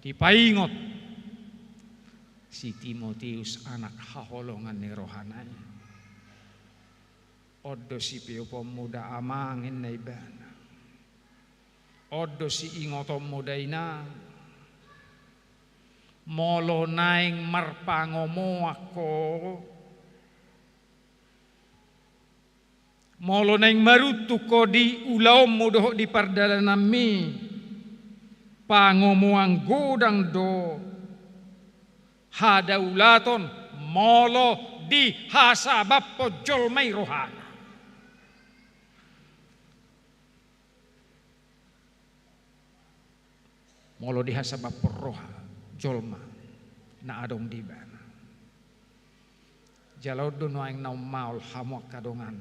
dipaingot si Timoteus, anak haholongan ni rohana i. On do sipeoponmu da amang, ninna ibana. On do siingotonmu da inang. Molo naeng marpangomoan ho, molo naeng maruntung ho di ulaonmu dohot di pardalananmi, pangomoan godang do hadaulaton molo dihasabaphon jolma i rohana. Molo dihasabaphon roha jolma na adong di ibana. Jala on do nuaeng na ummaol hamu angka dongan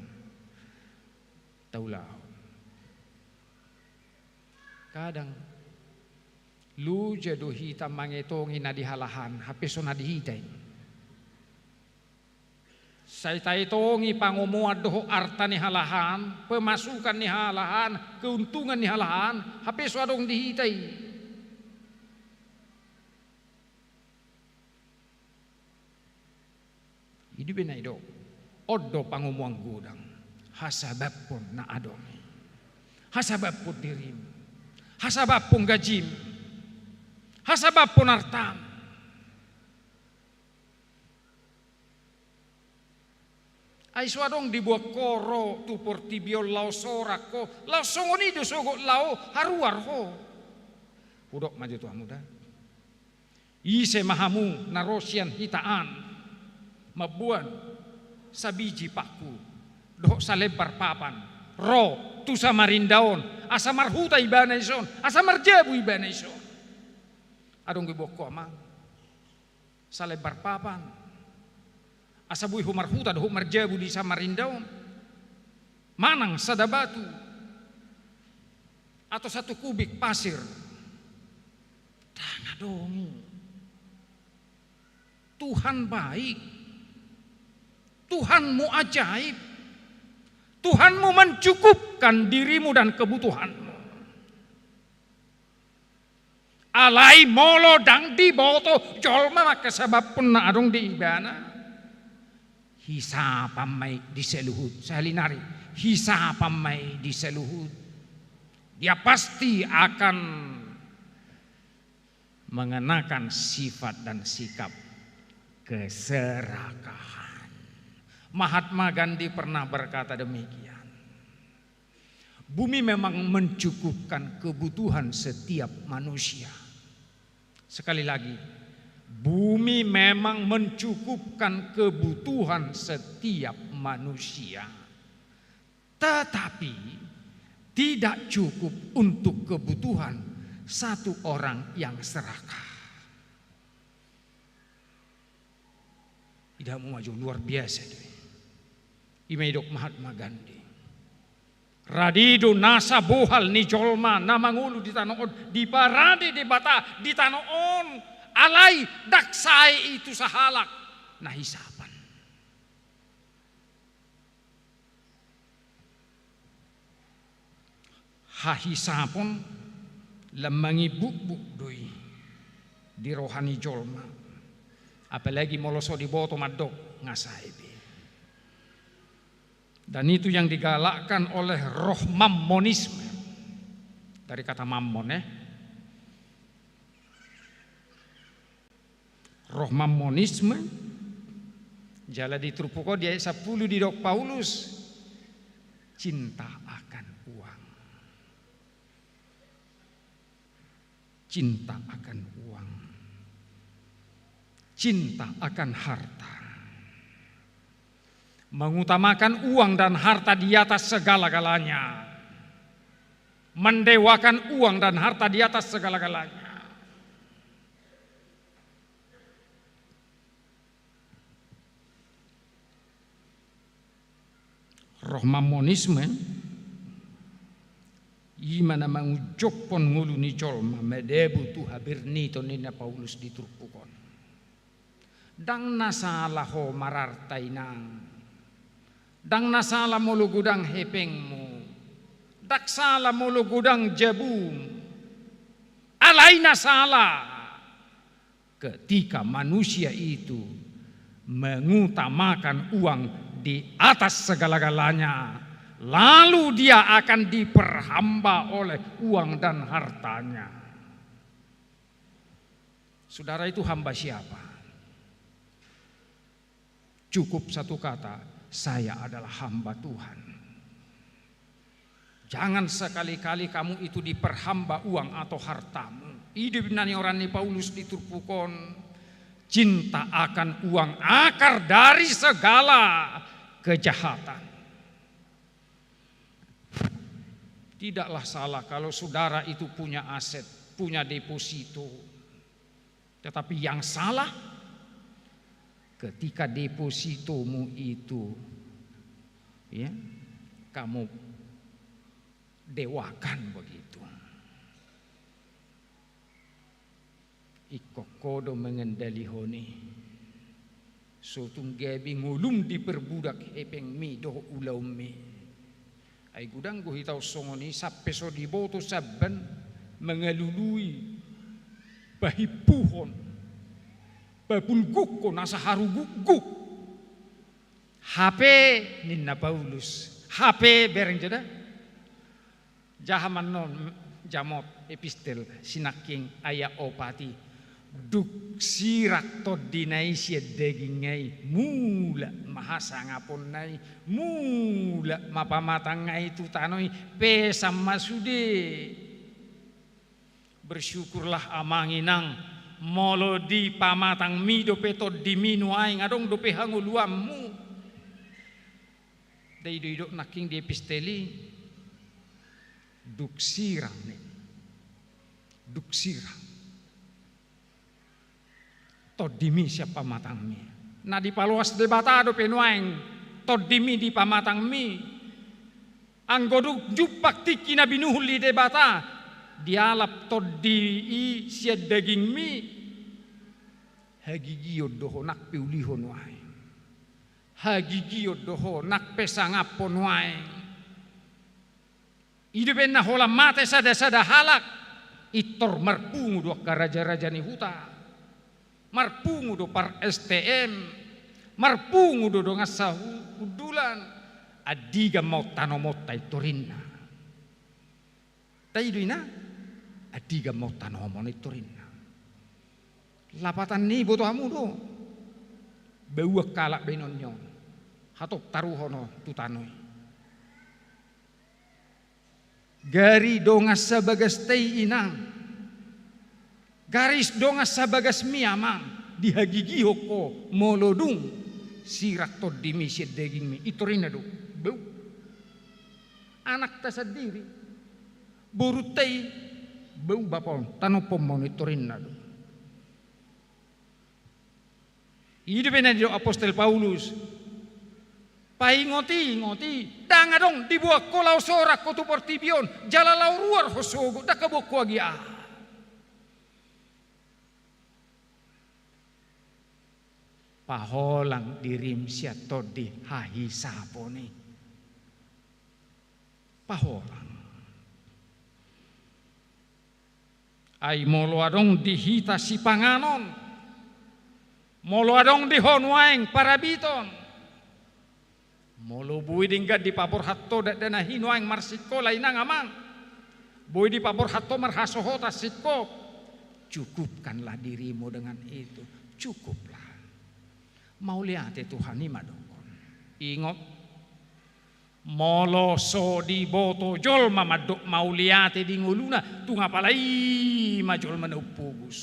taulahon. Kadang loja do hita mangetongi na di halahan, hape so na di hita i. Sai taetongi pangomoan dohot arta ni halahan, pemasukan ni halahan, keuntungan ni halahan, hape so adong di hita i. I do be na nidok, on do pangomoan godang, hasabaphon na adong i. Hasabaphon dirim, hasabaphon gajim, hasabaphon artam. Ai so adong diboan ho ro tu portibi on laos sorak ho, laos songon i do sogot laho haruar ho. Hudok ma jo tu hamu da. Ise ma hamu na ro sian hita an, mamboan sabiji pangku dohot salembar papan, ro tu Samarinda on, asa marhuta ibana dison, asa marjabu ibana dison? Adong diboan ho amang salembar papan, asa boi ho marhuta dohot marjabu di Samarinda on? Manang sada batu atau satu kubik pasir? Ndang adong i. Tuhan baik. Tuhanmu ajaib. Tuhanmu mencukupkan dirimu dan kebutuhanmu. Alai molo ndang diboto jolma ma hasabaphon na adong di ibana, hisapan ma i di saluhut, sahali nari, hisapan ma i di saluhut. Dia pasti akan mengenakan sifat dan sikap keserakahan. Mahatma Gandhi pernah berkata demikian. Bumi memang mencukupkan kebutuhan setiap manusia. Sekali lagi, bumi memang mencukupkan kebutuhan setiap manusia. Tetapi tidak cukup untuk kebutuhan satu orang yang serakah. Ida hamu ma jo, luar biasa do i. I ma didok Mahatma Gandhi. Radi do nasa bohal ni jolma na mangolu di tano on, diparade Debata di tano on, alai ndang sae i tu sahalak na hisapan. Hahisapon lam mangimbukbuk do i. di roha ni jolma. Apalagi molo so diboto mandok, nga sae be. Dan itu yang digalakkan oleh rohmammonisme. Dari kata mammon, eh. Rohmammonisme, jala di turpuk on di ayat sampulu didok Paulus, cinta akan uang. Cinta akan uang. Cinta akan harta. Mengutamakan uang dan harta di atas segala-galanya. Mendewakan uang dan harta di atas segala-galanya. Rohmammonisme, i ma na mangunjokkon ngolu ni jolma madabu tu haberniton, ninna Paulus di turpuk on. Ndang na sala ho mararta, inang. Ndang na sala molo godang hepengmu. Ndang sala molo godang jabum. Alai na sala ketika manusia itu mengutamakan uang di atas segala-galanya, lalu dia akan diperhamba oleh uang dan hartanya. Saudara, itu hamba siapa? Cukup satu kata, "Saya adalah hamba Tuhan." Jangan sekali-kali kamu itu diperhamba uang atau hartamu. I do na nioran ni Paulus di turpuk on, cinta akan uang akar dari segala kejahatan. Tidaklah salah kalau saudara itu punya aset, punya deposito. Tetapi yang salah, ketika depositomu itu, ya, kamu dewakan begitu. Ingkon ho do mengendalihon i. So tung gabe ngolum diperbudak hepengmi dohot ulaonmi. Ai godang do hita on songon i, sampe so diboto samban mangalului, pahimpuhon, pabulgukkon asa harugukguk. Hape, ninna Paulus, hape, bereng jo da. Jaha ma annon jamot epistel sinangkin ayat opat i. Dung sirang tondina i sian dagingna i, mulak ma hasangaponna i, mulak ma pamatangna i tu tano i, pesan ma sude. Bersyukurlah amang inang, molo di pamatangmi dope tondimi nuaeng, adong dope hangoluanmu. Dai do idok nangkin di epistel i, dung sirang ni, dung sirang tondimi sian pamatangmi. Na dipaloas Debata dope nuaeng tondimi di pamatangmi. Anggo dung jumpang tingki na binuhul ni Debata, dialap tondi i sian dagingmi, hagigion do ho nang peulihon nuaeng. Hagigion do ho nang pesangaphon nuaeng. I do umbahen na holan mate sada-sada halak, pintor marpungu do angka raja-raja ni huta. Marpungu do par-S T M, marpungu do dongan sahundulan, andigan ma on tanomonta i torinna. Dai do inna, andigan ma on tanomon i torinna. Lapatan ni i boto hamu do. Bau angka halak bahenon ni on. Hatop taruhon ho tu tano i. Gari dongan sabagasta i inang. Gari dongan sabagasmi amang. Dihagigihon ho molo dung sirang tondimi sian dagingmi. I torinna do. Bau. Anakta sandiri. Borunta i, bau bapa on, tanomhon ma on i torinna do. I do umbahen na didok apostel Paulus. Paingot-ingot i, ndang adong diboan ho laho sorang ho tu portibi on, jala laho ruar ho sogot, ndang haboan ho agia. Paholang dirim sian tondi hahisapon i. Paholang. Ai molo adong di hita sipanganon, molo adong di ho nuaeng parabiton, molo boi denggan dipaborhat ho dakdanak i nuaeng marsingkola inang amang, boi dipaborhat ho marhasohotan singkop, cukupkanlah dirimu dengan itu. Cukuplah. Mauliate Tuhan i ma dohonon. Ingot, molo so diboto jolma mandok mauliate di ngoluna, tung apalai ma jolma na umpogos.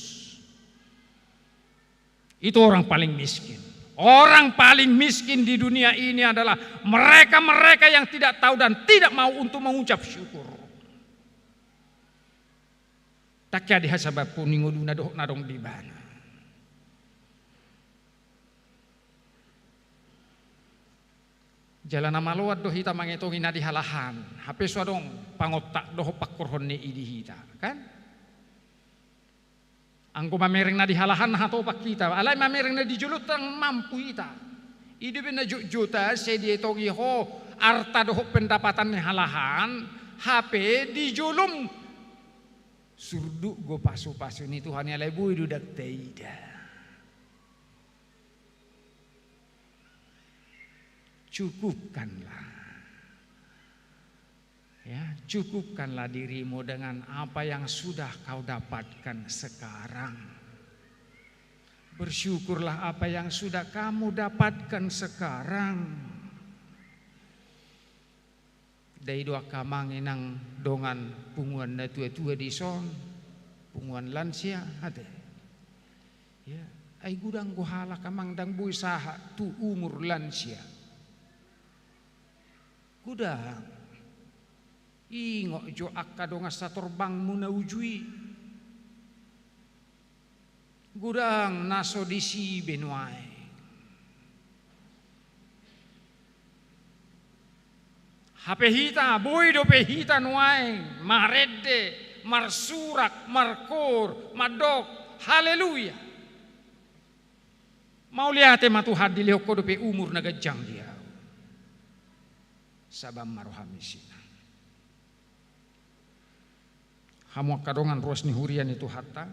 Itu orang paling miskin. Orang paling miskin di dunia ini adalah mereka-mereka yang tidak tahu dan tidak mau untuk mengucap syukur. Tangkas dihasabaphon ni ngoluna dohot na adong di ibana. Jala na maloan do hita mangetongi na di halahan, hape so adong pangontak dohot pangkorhon ni i di hita, kan? Anggo mamereng na di halahan na hatopan hita, alai mamereng na di jolo ndang mampu hita. I do be na jotjota sai dietongi ho arta dohot pendapatan ni halahan, hape di jolom surduk do pasupasu ni Tuhan i, alai boi do ndang taida. Cukupkanlah. Ya, cukupkanlah dirimu dengan apa yang sudah kau dapatkan sekarang. Bersyukurlah apa yang sudah kamu dapatkan sekarang. Dai do angka amang inang dongan punguan na tua-tua dison, punguan lansia, ate. Ya, ai godang do halak amang ndang boi sahat tu umur lansia. Godang. Ingot jo angka dongan satorbangmu na uju i. Godang na so disi be nuaeng. Hape hita, boi dope hita nuaeng marende, marsurak, markoor, mandok, haleluya. Mauliate ma Tuhan, dilehon Ho dope umur na ganjang di ahu. Sabar ma roham isina. Hamu angka dongan ruas ni huria ni Tuhanta,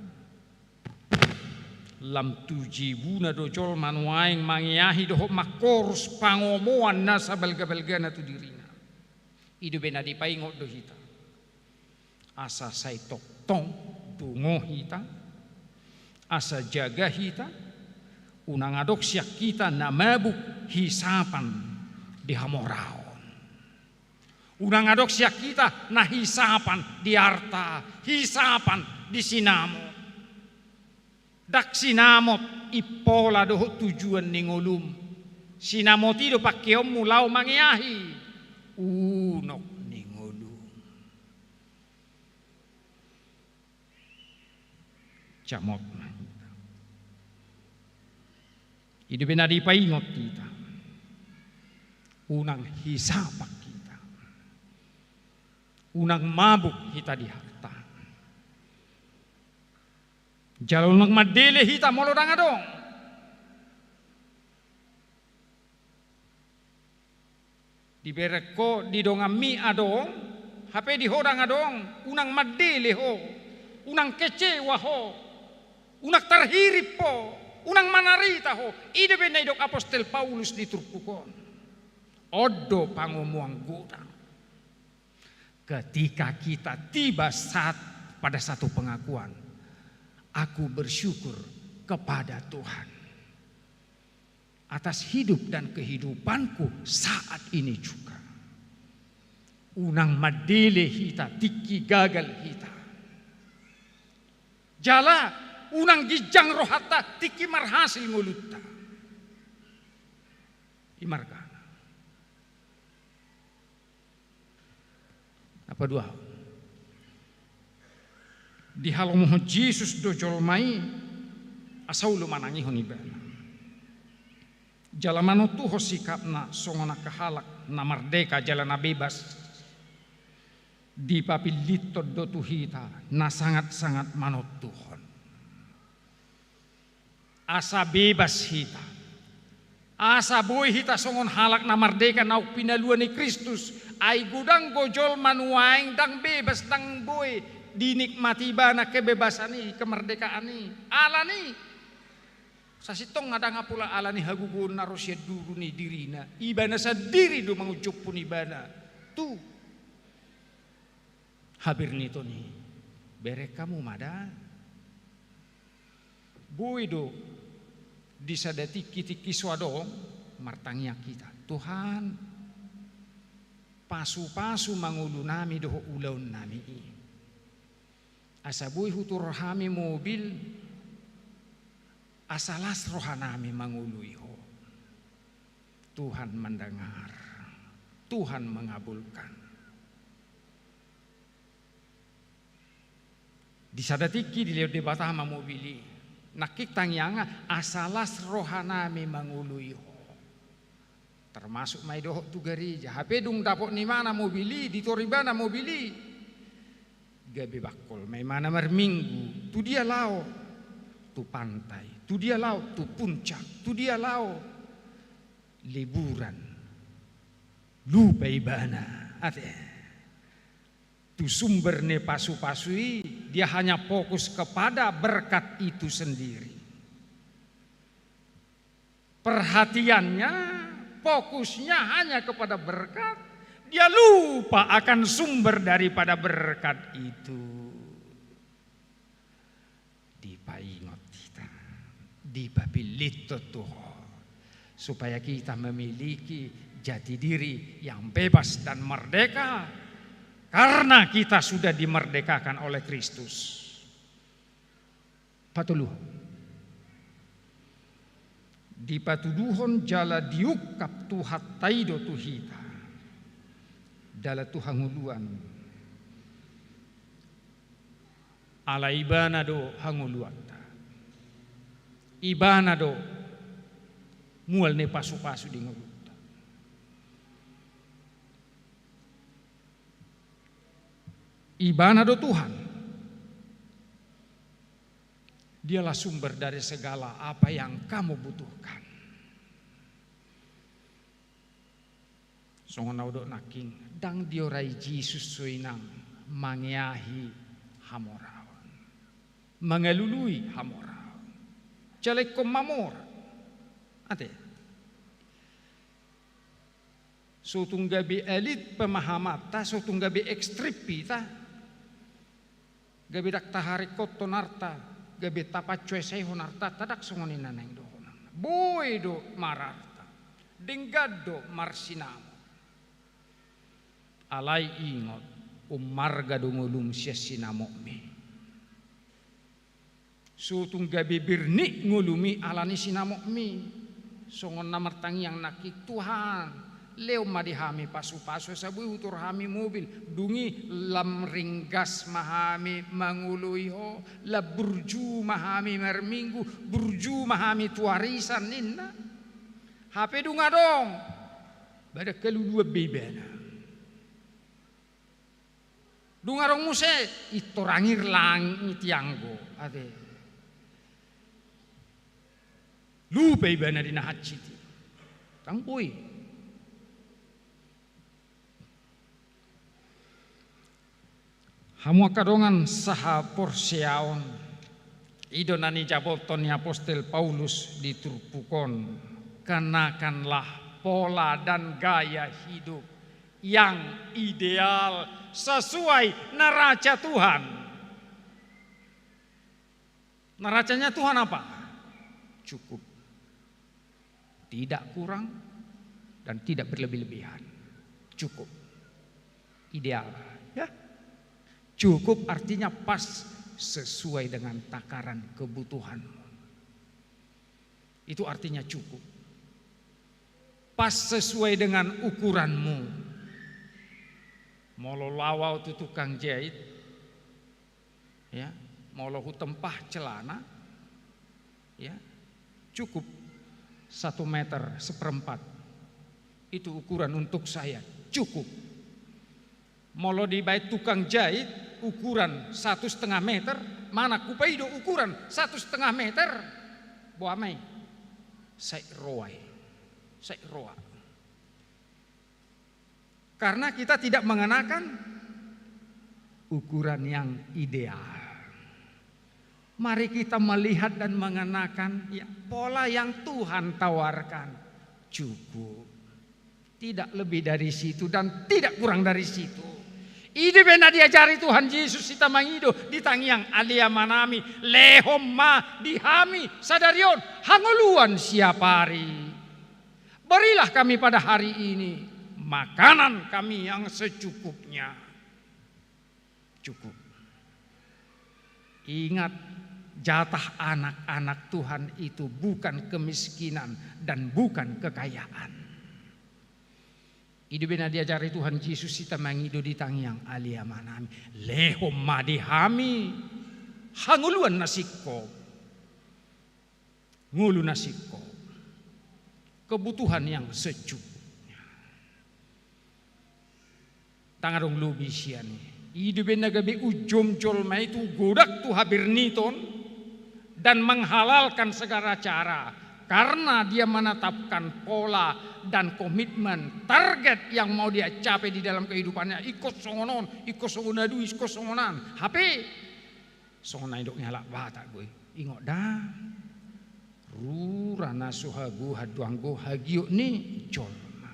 lam tu jibuna do jolma nuaeng mangeahi dohot mangkorus pangomoan na sabalgabalgana tu dirina. I do be na dipaingot do hita. Asa sai tongtong dungo hita, asa jaga hita, unang adong sian hita na mabuk hisapan di hamoraon. Unang adong sian hita na hisapan di arta, hisapan di sinamot. Ndang sinamot impola dohot tujuan ni ngolum. Sinamot i do pangkeonmu laho mangeahi unok ni ngolum. Camot ma hita. I do be na dipaingot hita. Unang hisapan hita. Unang mabuk hita di arta. Jala unang mandele hita molo ndang adong. Dibereng ho di donganmi adong, hape di ho ndang adong, unang mandele ho, unang kecewa ho, unang tarhirim ho, unang manarita ho. I do be na didok apostel Paulus di turpuk on. On do pangomoan godang. Ketika kita tiba saat pada satu pengakuan, aku bersyukur kepada Tuhan atas hidup dan kehidupanku saat ini juga. Unang mandele hita tingki gagal hita. Jala unang ginjang rohanta tingki marhasil ngolunta. I margana. Na paduahon, dihalomohon Jesus do jolma i asa olo manangihon ibana. Jala manontuhon sikapna songon angka halak na mardeka jala na bebas. Dipapillinghon do tu hita na sangat-sangat manontuhon. Asa bebas hita. Asa boi hita songon halak na mardeka naung pinalua ni Kristus. Ai godang do jolma nuaeng ndang bebas, ndang boi dinikmati ibana kebebasan i, kemerdekaan i. Alani sasintongna ndang pola alani hagogoon na ro sian duru ni dirina. Ibana sandiri do mangunjukkon ibana tu haberniton i. Bereng hamu ma da. Boi do di sada tingki-tingki so adong martangiang hita, Tuhan, pasu-pasu ma ngolunami dohot ulaonnami i. Asa boi hutuhor hami mobil, asa las rohanami mangoloi Ho. Tuhan mendengar, Tuhan mengabulkan. Di sada tingki dilehon Debata ma mobil i. Nangkin tangiangna, asa las rohanami mangoloi Ho. Termasuk ma i dohot tu gareja. Hape dung dapot ni ibana mobil i, dituhor ibana mobil i, gabe bangkol ma ibana marminggu. Tu dia laho? Tu pantai. Tu dia laho? Tu puncak. Tu dia laho? Liburan. Lupa ibana, ate, tu sumber ni pasu-pasu i. Dia hanya fokus kepada berkat itu sendiri. Perhatiannya, fokusnya hanya kepada berkat. Dia lupa akan sumber daripada berkat itu. Dipaingot hita, dipapillithon tu Ho, supaya kita memiliki jati diri yang bebas dan merdeka, karena kita sudah dimerdekakan oleh Kristus. Patoluhon, dipatuduhon jala diungkap Tuhanta i do tu hita, dalan tu hangoluan. Ala Ibana do hangoluanta. Ibana do mual ni pasu-pasu di ngolunta. Ibana do Tuhan. Dialah sumber dari segala apa yang kamu butuhkan. Songon na hudok nangkin, ndang diorai Jesus so inang mangeahi hamoraon, mangalului hamoraon, jala ingkon mamora. Ate. So tung gabe elit pemahamanta, so tung gabe ekstrim hita, gabe ndang taharingkothon arta, gabe tapancuesehon arta, ndang songon i na naeng dohonon. Boi do mararta, denggan do marsinamot. Alai ingot, ummarga do ngolum sian sinamotmi. So tung gabe birnik ngolumi ala ni sinamotmi. Songon na martangiang nangkin, Tuhan, lehon ma di hami pasu-pasu, asa boi hutuhor hami mobil. Dung i lam ringgas ma hami mangoloi Ho, lam burju ma hami marminggu, burju ma hami tu arisan, ninna. Hape dung adong, badan kaluluan be ibana. Dung adong muse, intor angir langit i anggo, ate. Lupa ibana di na hansit i. Ndang boi. Hamu angka dongan sahaporseaon, i do na nijabolhon ni apostel Paulus di turpuk on, kenakanlah pola dan gaya hidup yang ideal sesuai naraca Tuhan. Naracanya Tuhan apa? Cukup. Tidak kurang dan tidak berlebih-lebihan. Cukup. Ideal, ya. Cukup artinya pas, sesuai dengan takaran kebutuhanmu. Itu artinya cukup. Pas sesuai dengan ukuranmu. Molo laho au tu tukang jahit, ya, molo hutempa celana, ya, cukup satu meter seperempat. Itu ukuran untuk saya, cukup. Molo dibaen tukang jahit ukuran satu setengah meter, manang hupaido ukuran satu setengah meter, boha ma i, sai roa i, sai roa. Karena kita tidak mengenakan ukuran yang ideal. Mari kita melihat dan mengenakan, ya, pola yang Tuhan tawarkan. Cukup. Tidak lebih dari situ dan tidak kurang dari situ. I do be na diajari Tuhan Jesus hita mangido di tangiang Ale Amanami, lehon ma di hami sadari on hangoluan siapari. Berilah kami pada hari ini makanan kami yang secukupnya. Cukup. Ingat, jatah anak-anak Tuhan itu bukan kemiskinan dan bukan kekayaan. I do be na diajari Tuhan Jesus hita mangido di tangiang Ale Amanami, lehon ma di hami hangoluan na singkop. Ngolu na singkop. Kebutuhan yang secukupnya. Ndang adong lobi sian i. I do be na gabe ujom jolma i tu godang tu haberniton dan menghalalkan segala cara karena dia menetapkan pola dan komitmen, target yang mau dia capai di dalam kehidupannya. Ingkon songon on, ingkon songon na dua, ingkon songon an. Hape songon na nidok ni halak Batak do i. Ingot da. Rura na so hagohan do anggo hagiot ni jolma.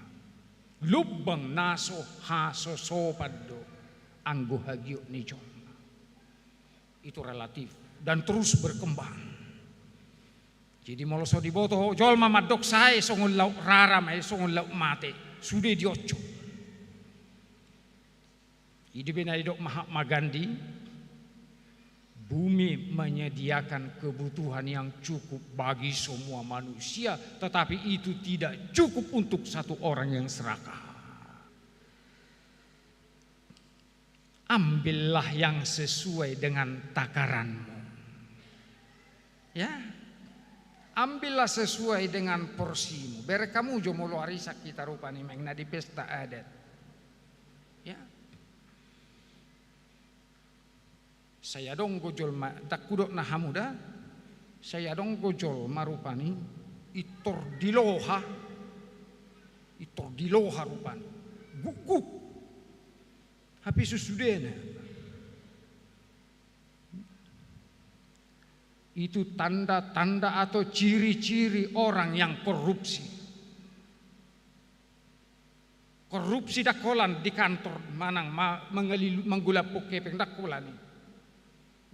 Lumbang na so hasosopan do anggo hagiot ni jolma. Itu relatif dan terus berkembang. Jadi molo so diboto jolma mandok sae songon laut rara ma i, songon laut mate, sude dioncop. I do be na didok Mahatma Gandhi, bumi menyediakan kebutuhan yang cukup bagi semua manusia, tetapi itu tidak cukup untuk satu orang yang serakah. Ambillah yang sesuai dengan takaranmu. Ya. Ambillah sesuai dengan porsimu. Bereng hamu jo molo arisan hita rupani, maeng na di pesta adat. Ya. Sai adong do jolma, ndang hudok na hamu da. Sai adong do jolma rupani, intor diloha. Intor diloha rupani. Gukguk. Hape so sudena. Itu tanda-tanda atau ciri-ciri orang yang korupsi. Korupsi ndang holan di kantor manang ma-, mangalilu-, manggulaphon hepeng, ndang holan i.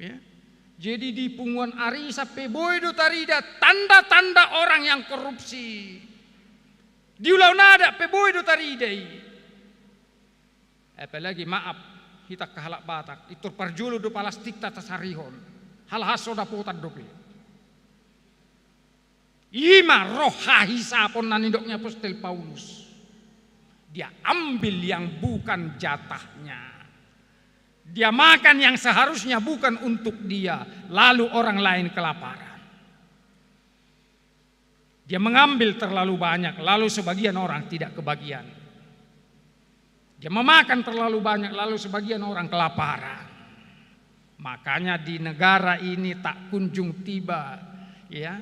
Ya. Jadi di punguan arisan pe boi do tarida tanda-tanda orang yang korupsi. Di ulaon adat pe boi do tarida i. Apalagi, maaf, hita angka halak Batak, intor parjolo do palastikta tasarihon. Halak so dapotan dope. I ma roha hisapon na nidok ni apostel Paulus. Dia ambil yang bukan jatahnya. Dia makan yang seharusnya bukan untuk dia, lalu orang lain kelaparan. Dia mengambil terlalu banyak, lalu sebagian orang tidak kebagian. Dia memakan terlalu banyak, lalu sebagian orang kelaparan. Makanya di negara ini tak kunjung tiba, ya,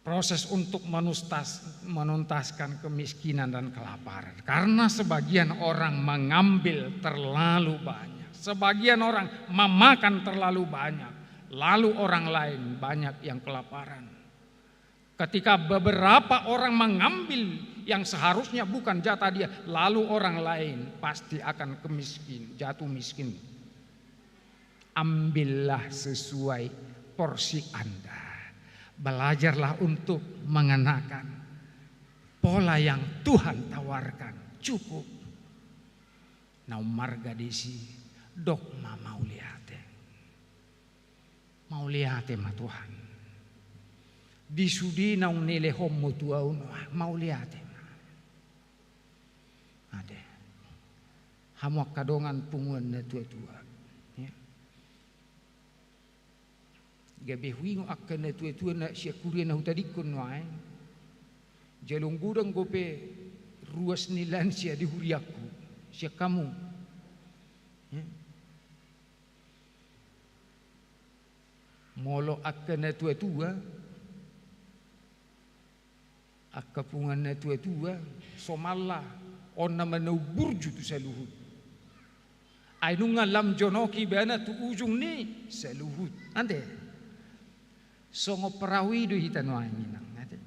proses untuk menustas-, menuntaskan kemiskinan dan kelaparan. Karena sebagian orang mengambil terlalu banyak, sebagian orang memakan terlalu banyak, lalu orang lain banyak yang kelaparan. Ketika beberapa orang mengambil yang seharusnya bukan jatah dia, lalu orang lain pasti akan kemiskin, jatuh miskin. Ambillah sesuai porsi Anda. Belajarlah untuk mengenakan pola yang Tuhan tawarkan. Cukup. Na ummarga disi, dok ma mauliate. Mauliate ma Tuhan. Di sude naung nilehonmu tu ahu nuaeng, mauliate ma. Ate. Hamu angka dongan punguan na tua-tua. Ya. Gabe huingot angka na tua-tua na sian huria na hutadingkon nuaeng. Jala godang dope ruas ni lansia di huriangku. Sian hamu. Ya. Molo angka na tua-tua, angka punguan na tua-tua, somalna on nama na umburju tu saluhut. Ai nunga lam jonok ibana tu ujung ni saluhut. Ate. Songon perahu i do hita nuaeng, Inang, ate.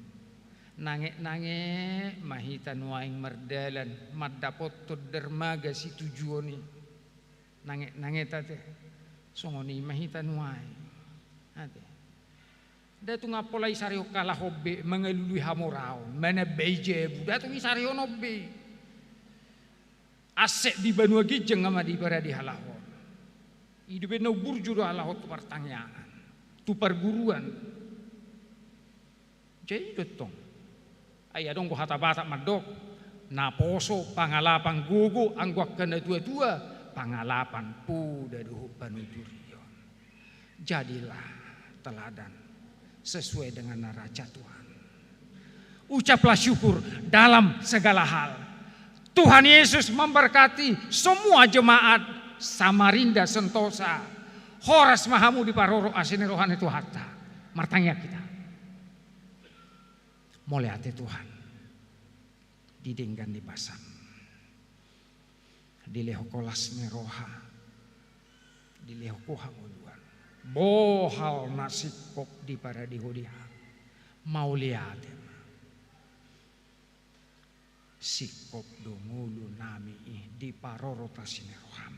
Nangek-nangek ma hita nuaeng mardalan mandapothon dermaga situjuon i. Nangek-nangek, ate. Songon i ma hita nuaeng, ate. Nda tung apala isarihon halak on be mangalului hamoraon, manambai jabu, nda tung isarihon on be. Asek di banua ginjang ma diparade halak on. I dope na umburju do halak on tu partangiangan, tu parguruan. Jadi i do tong. Ai adong do hata Batak mandok, naposo pangalapan gogo, anggo angka natuatua pangalapan poda dohot panuturion. Jadilah teladan sesuai dengan naraca Tuhan. Ucaplah syukur dalam segala hal. Tuhan Yesus memberkati semua jemaat Samarinda Sentosa. Horas ma hamu diparorot asi ni roha ni Tuhanta. Martangiang hita. Mauliate Tuhan di denggan ni basam. Dilehon Ho las ni roha, dilehon Ho hangoluan. Bohal na singkop diparade Ho di hami. Mauliate ma. Singkop do ngolu nami i diparorot asi ni roham.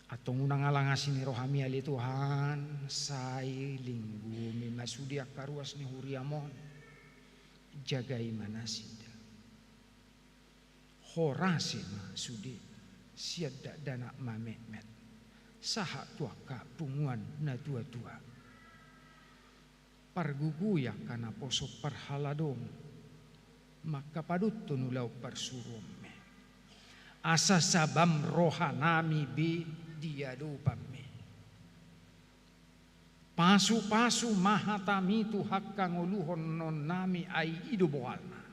Antong unang alang asi ni rohami ale Tuhan, sai linggumi ma sude angka ruas ni huriam on. Jagai ma nasida. Horasi ma sude sian dakdanak mametmet sahat tu angka punguan natuatua. Pargogoi angka naposo parhaladom, mangkapadothon ulaon parsuruonmi. Asa sabam rohanami be di adopanmi. Pasupasu ma hatami tu hangkangoluhon nami, ai i do bohalna.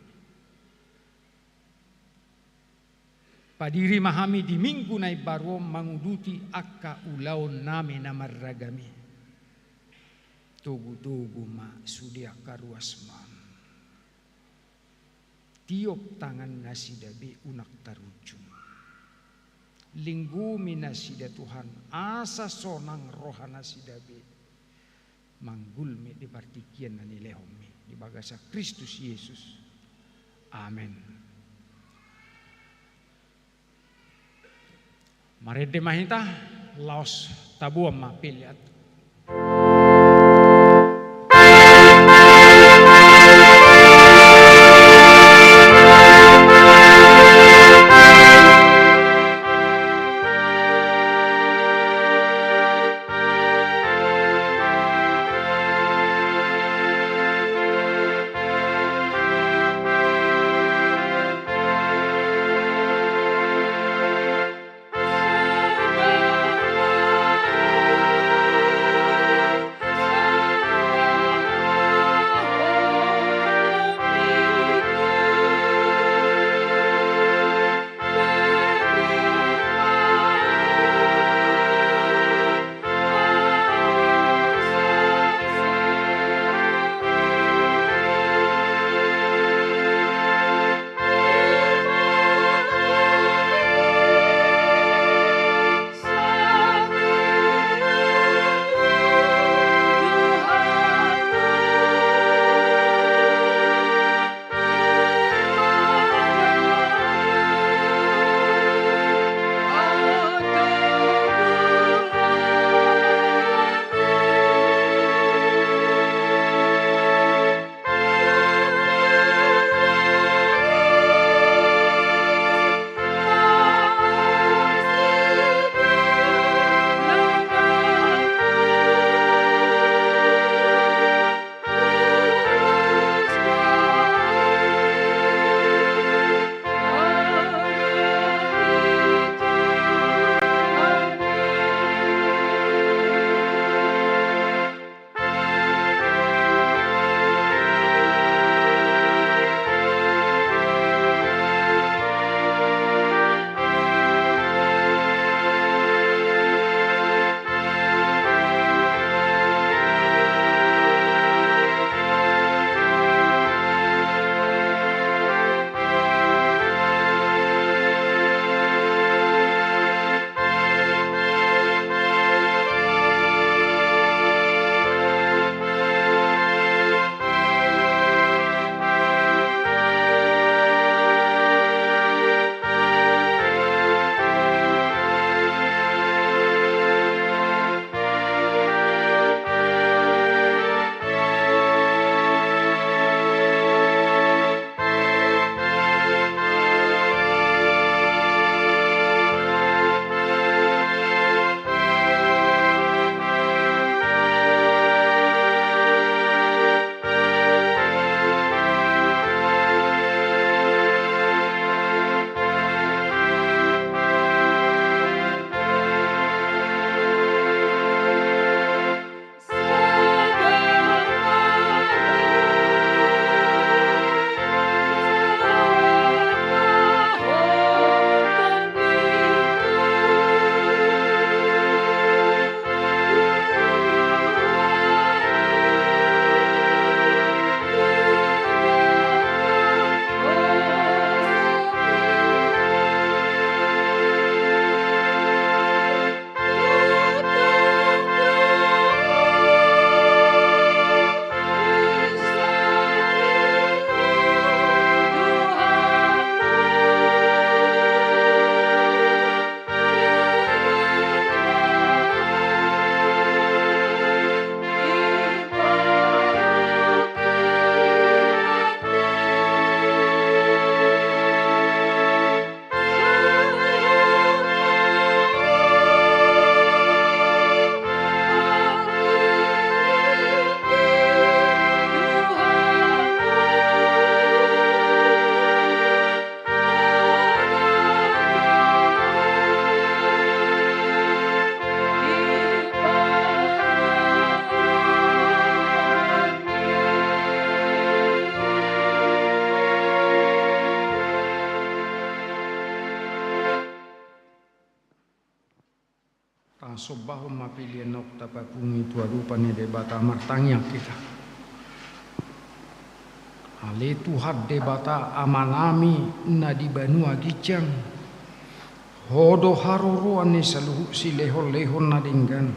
Padiri ma hami di Minggu na imbaru on manguduti angka ulaonnami na marragam i. Togutogu ma sude angka ruasmon. Tiop tangan nasida be unang tarujung. Linggumi nasida Tuhan, asa sonang roha nasida be manggulmit di partingkian na nilehonmi di bagasan Kristus Yesus. Amen. Marende ma hita, laos taboan ma pelean. Sombahon ma pelean naung tapapungu tu adopan ni Debata. Martangiang hita. Ale Tuhan Debata Amanami na di banua ginjang, Ho do haroroan ni saluhut silehonlehon na denggan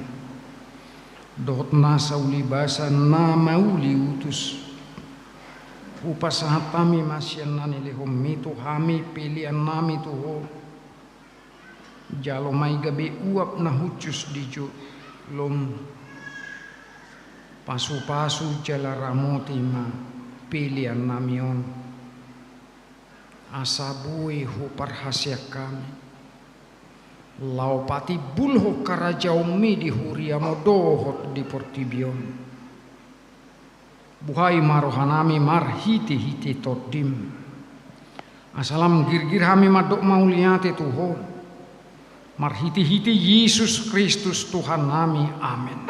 dohot nasa ulibasa na mauliutus. Hupasahat hami ma sian na nilehonMi tu hami peleannami tu Ho. Jalo ma i gabe uap na hushus di joloM. Pasupasu jala ramoti ma peleannami on, asa boi huparhaseang hami laho patimbulhon harajaonMi di huriaMo dohot di portibi on. Buhai ma rohanami marhitehite TondiM, asa lam girgir hami mandok mauliate tu Ho, marhitehite Jesus Kristus Tuhannami. Amen.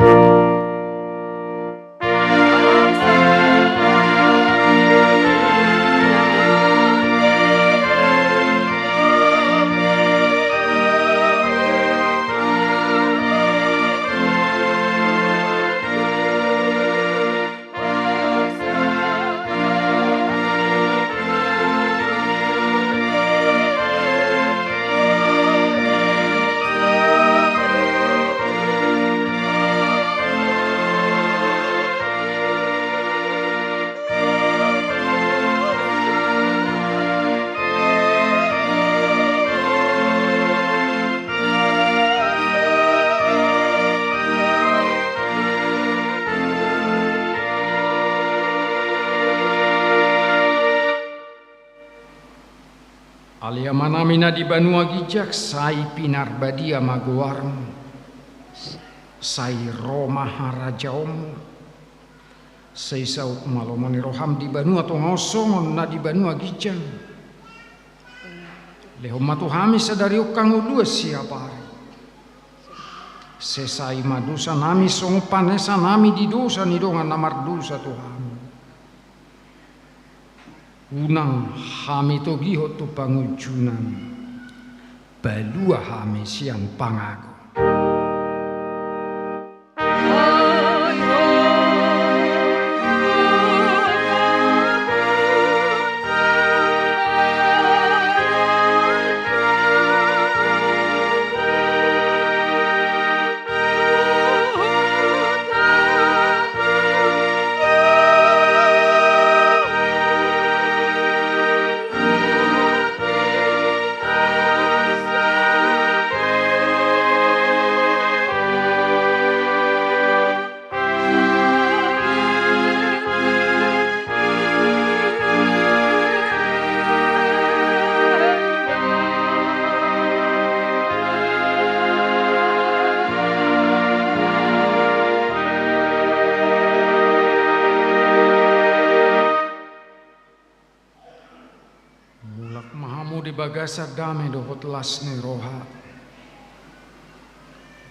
Ale Amanami na di banua ginjang, sai pinarbadia ma goarMu, sai ro ma harajaonMu, sai saut ma lomo ni rohaM di banua tonga on songon na di banua ginjang. Lehon ma tu hami sadari on hangoluan siapari. Sesai ma dosanami songon panesanami di dosa ni dongan na mardosa tu hami. Unang hami togihon tu pangunjunan, palua hami sian pangago. Mulak ma hamu di bagasan dame dohot las ni roha.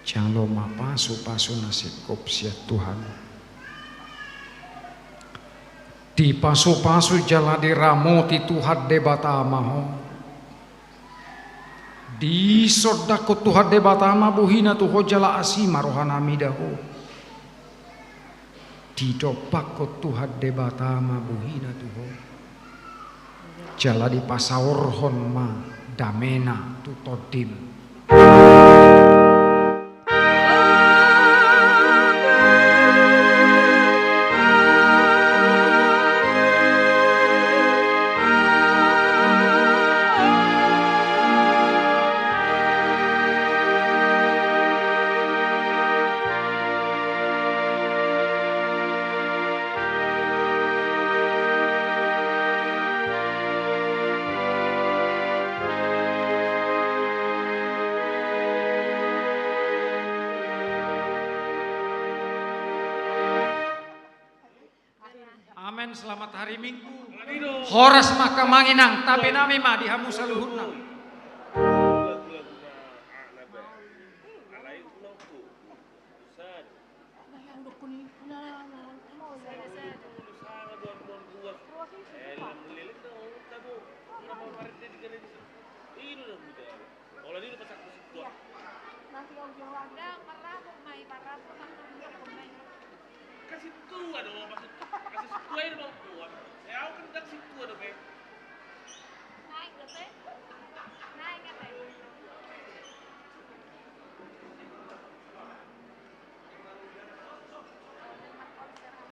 Jalo ma pasupasu na singkop sian Tuhan. Dipasupasu jala diramoti Tuhan Debata ma ho. Disondangkon Tuhan Debata ma bohiNa tu ho jala asi ma rohaNa mida ho. Didompakkon Tuhan Debata ma bohiNa tu ho. Jala dipasaorhon ma dameNa tu tondim. Amen, selamat hari Minggu. Horas ma hamu inang, tabe nami ma di hamu saluhutna. Sintua do maksud